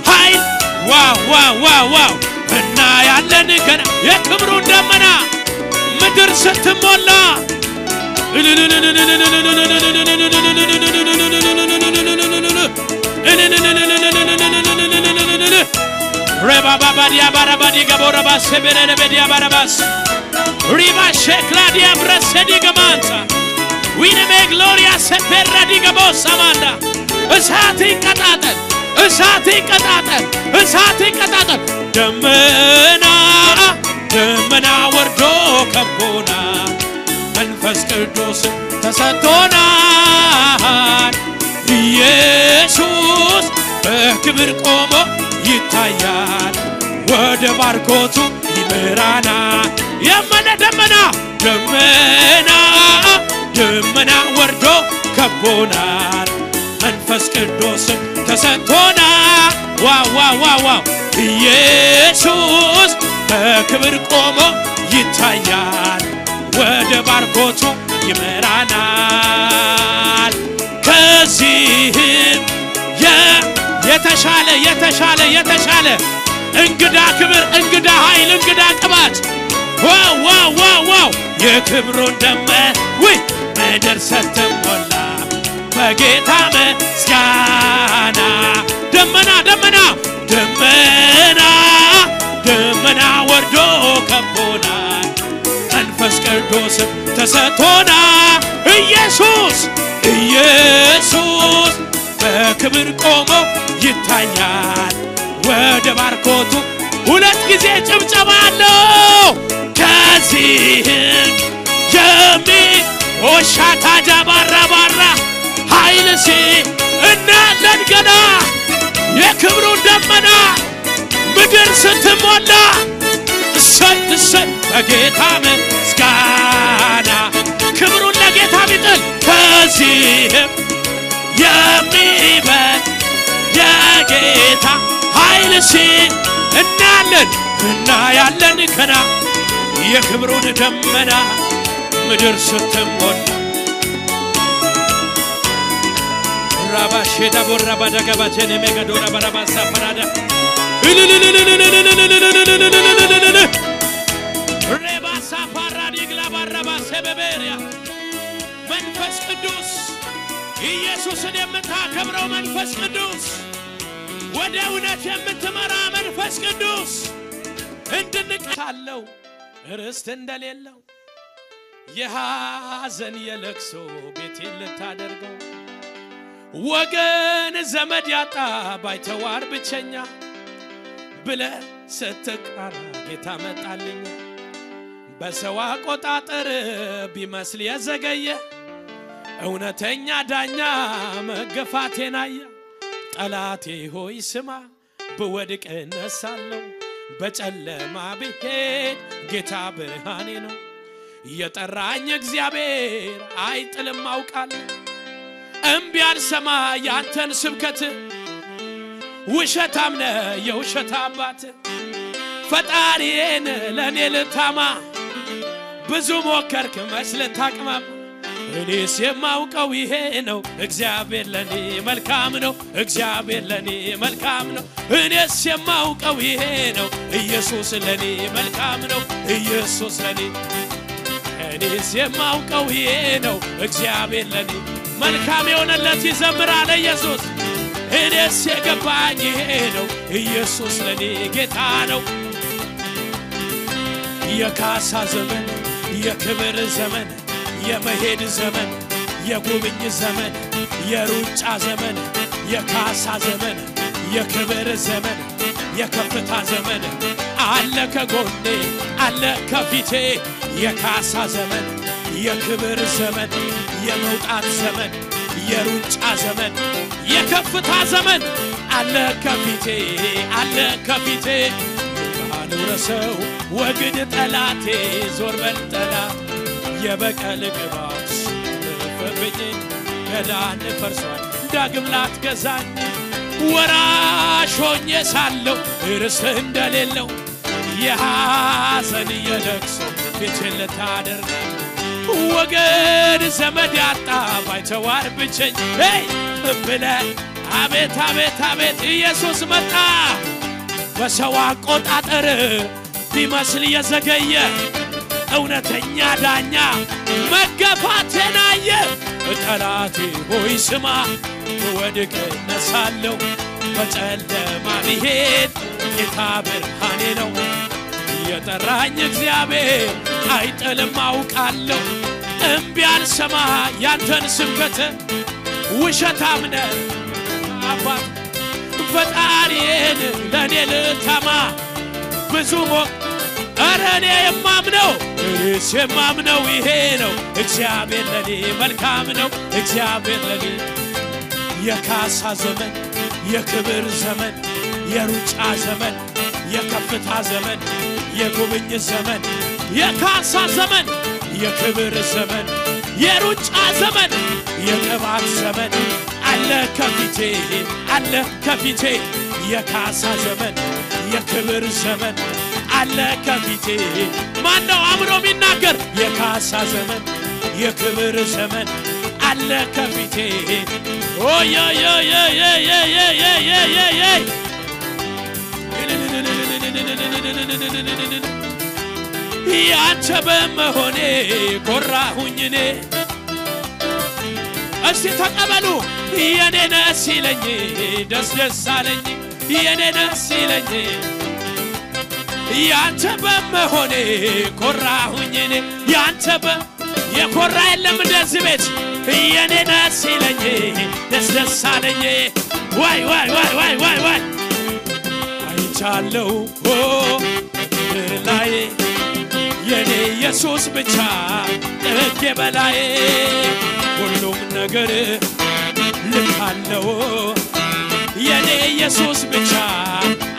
ኃይል ዋው ዋው ዋው ዋው እናያለን ገና የክብሩን ደመና ምድር ስትሞላ። ረባባባዲያ ባራባዲ ገቦረባ ሰበረበዲያ ባራባስ ሪባ ሸክላዲያ ብረሰዲ ገማንታ ዊነሜ ግሎሪያ ሰፔራ ዲገቦ ሰማንዳ እሳት ይቀጣጠል፣ እሳት ይቀጣጠል፣ እሳት ይቀጣጠል። ደመና ደመና ወርዶ ከቦና መንፈስ ቅዱስ ተሰጥቶናል። ኢየሱስ በክብር ቆሞ ይታያል፣ ወደ ባርኮቱ ይመራናል። የመነ ደመና ደመና ደመና ወርዶ ከቦናል፣ መንፈስ ቅዱስ ተሰጥቶናል። ዋው ዋው ዋው ዋው! ኢየሱስ በክብር ቆሞ ይታያል፣ ወደ ባርኮቱ ይመራናል። ከዚህም የተሻለ የተሻለ የተሻለ እንግዳ ክብር፣ እንግዳ ኃይል፣ እንግዳ ቅባት። ዋው ዋው ዋው ዋው! የክብሩን ደመ ውይ ምድር ስትሞላ በጌታ ምስጋና። ደመና ደመና ደመና ደመና ወርዶ ከቦናል፣ መንፈስ ቅዱስ ተሰጥቶና ኢየሱስ ኢየሱስ በክብር ቆሞ ይታያል፣ ወደ ባርኮቱ። ሁለት ጊዜ ጭብጨባ አለው። ከዚህም የሚ ኦሻታ ጃባራ ባራ ኃይል ሲ እናያለን ገና የክብሩን ደመና ምድር ስትሞላ። እሰይ እሰይ! በጌታ ምስጋና ክብሩን ለጌታ ቢጥል። ከዚህም የሚበልጥ የጌታ ኃይል ሲ እናያለን እናያለን ገና የክብሩን ደመና ምድር ስትሞላ። ራባሼዳ ቦራ ባዳጋባቴን ሜገዶራ ባራባሳ ፈራዳ ሬባሳ ፓራዲግላ ባራባ ሰበቤሪያ። መንፈስ ቅዱስ፣ ኢየሱስን የምታከብረው መንፈስ ቅዱስ፣ ወደ እውነት የምትመራ መንፈስ ቅዱስ እንድንቃለው ርስት እንደሌለው የሐዘን የለቅሶ ቤቴን ልታደርገው፣ ወገን ዘመድ ያጣ ባይተዋር ብቸኛ ብለ ስትቃራ ጌታ መጣልኝ። በሰው አቆጣጠር ቢመስል የዘገየ እውነተኛ ዳኛ መገፋቴን አየ። ጠላቴ ሆይ ስማ፣ ብወድቅ እነሳለሁ፣ በጨለማ ብሄድ ጌታ ብርሃኔ ነው። የጠራኝ እግዚአብሔር አይጥልም አውቃለሁ። እምቢ አልሰማ ያንተን ስብከት፣ ውሸታም ነህ የውሸት አባት። ፈጣሪዬን ለእኔ ልታማ ብዙ ሞከርክ መች ልታቅማማ። እኔስ የማውቀው ይሄ ነው፣ እግዚአብሔር ለኔ መልካም ነው። እግዚአብሔር ለኔ መልካም ነው። እኔስ የማውቀው ይሄ ነው፣ ኢየሱስ ለኔ መልካም ነው። ኢየሱስ ለኔ። እኔስ የማውቀው ይሄ ነው፣ እግዚአብሔር ለኔ መልካም የሆነለት ይዘምራል ኢየሱስ። እኔስ የገባኝ ይሄ ነው፣ ኢየሱስ ለኔ ጌታ ነው። የካሳ ዘመን፣ የክብር ዘመን፣ የመሄድ ዘመን፣ የጉብኝ ዘመን፣ የሩጫ ዘመን፣ የካሳ ዘመን፣ የክብር ዘመን፣ የከፍታ ዘመን አለ ከጎኔ አለ ከፊቴ። የካሳ ዘመን፣ የክብር ዘመን፣ የመውጣት ዘመን፣ የሩጫ ዘመን፣ የከፍታ ዘመን አለ ከፊቴ አለ ከፊቴ። አኑረሰው ወግድ ጠላቴ፣ ዞር በል ጠላት። የበቀል ቅባት ረፈብኝ፣ ገዳን ፈርሷል ዳግም ላትገዛኝ። ወራሽ ሆኜ ሳለሁ ርስት እንደሌለው የሐዘን የለቅሶ ቤቴን ልታደርግ፣ ወገን ዘመድ ያጣ ባይተዋር ብቸኝ ብለ አቤት አቤት አቤት ኢየሱስ መጣ። በሰው አቆጣጠር ቢመስል የዘገየ እውነተኛ ዳኛ መገፋቴን አየ። ጠላቴ ሆይ ስማ፣ ብወድቅ እነሳለሁ፣ በጨለማ ብሄድ ጌታ ብርሃኔ ነው። የጠራኝ እግዚአብሔር አይጥልም አውቃለሁ እምቢ አልሰማ ያንተን ስብከት ውሸታም ነህ አባት ፈጣሪዬን ለኔ ልታማ ብዙ ኧረ እኔ የማምነው እኔስ የማምነው ይሄ ነው እግዚአብሔር ለኔ መልካም ነው እግዚአብሔር ለኔ የካሳ ዘመን የክብር ዘመን የሩጫ ዘመን የከፍታ ዘመን የጉብኝት ዘመን የካሳ ዘመን የክብር ዘመን የሩጫ ዘመን የቅባት ዘመን አለ ከፊቴ አለ ከፊቴ የካሳ ዘመን የክብር ዘመን አለ ከፊቴ ማነው አምኖ የሚናገር የካሳ ዘመን የክብር ዘመን አለ ከፊቴ ኦይ ኦይ ኦይ ኦይ ኦይ ኦይ ኦይ ኦይ ያንተ በመሆኔ ኮራሁኝ እኔ እስቲ ተቀበሉ የኔ ነህ ሲለኝ ደስ ደስ አለኝ የኔ ነህ ሲለኝ ያንተ በመሆኔ ኮራሁኝ እኔ ያንተ የኮራ የለም እንደዚህ ቤት የኔ ነህ ሲለኝ ደስ ደስ አለኝ ዋይ ዋይ ዋይ ዋይ ዋይ ዋይ አይቻለሁ ላይ የኔ ኢየሱስ ብቻ ጥጌ በላይ ሁሉም ነገር ልክ አለው የኔ ኢየሱስ ብቻ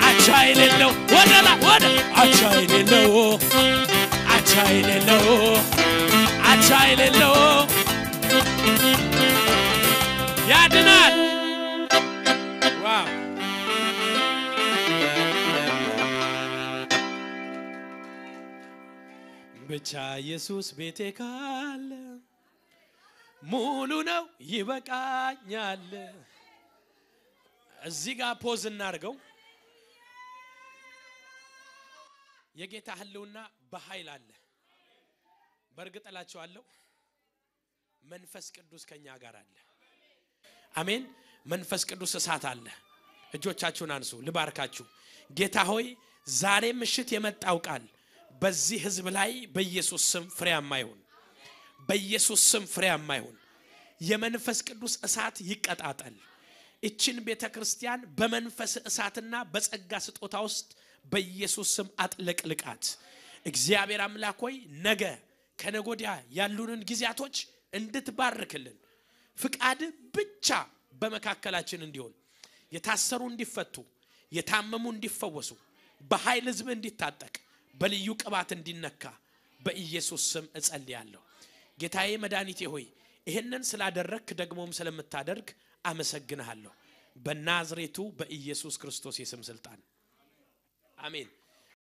አቻ የሌለው ወደላ ወደ አቻ የሌለው አቻ የሌለው አቻ የሌለው ያድናል። Wow ብቻ ኢየሱስ ቤቴ ካለ ሙሉ ነው ይበቃኛል። እዚህ ጋር pause እናርገው። የጌታ ህልውና በኃይል አለ። በእርግጥ እላችኋለሁ መንፈስ ቅዱስ ከኛ ጋር አለ። አሜን። መንፈስ ቅዱስ እሳት አለ። እጆቻችሁን አንሱ ልባርካችሁ። ጌታ ሆይ ዛሬ ምሽት የመጣው ቃል በዚህ ህዝብ ላይ በኢየሱስ ስም ፍሬያማ ይሁን። በኢየሱስ ስም ፍሬያማ ይሁን። የመንፈስ ቅዱስ እሳት ይቀጣጠል። እቺን ቤተክርስቲያን በመንፈስ እሳትና በጸጋ ስጦታ ውስጥ በኢየሱስ ስም አጥለቅልቃት። እግዚአብሔር አምላክ ሆይ ነገ ከነጎዲያ ያሉንን ጊዜያቶች እንድትባርክልን ፍቃድ ብቻ በመካከላችን እንዲሆን የታሰሩ እንዲፈቱ የታመሙ እንዲፈወሱ በኃይል ህዝብ እንዲታጠቅ በልዩ ቅባት እንዲነካ በኢየሱስ ስም እጸልያለሁ። ጌታዬ መድኃኒቴ ሆይ ይሄንን ስላደረክ ደግሞም ስለምታደርግ አመሰግንሃለሁ። በናዝሬቱ በኢየሱስ ክርስቶስ የስም ስልጣን አሜን።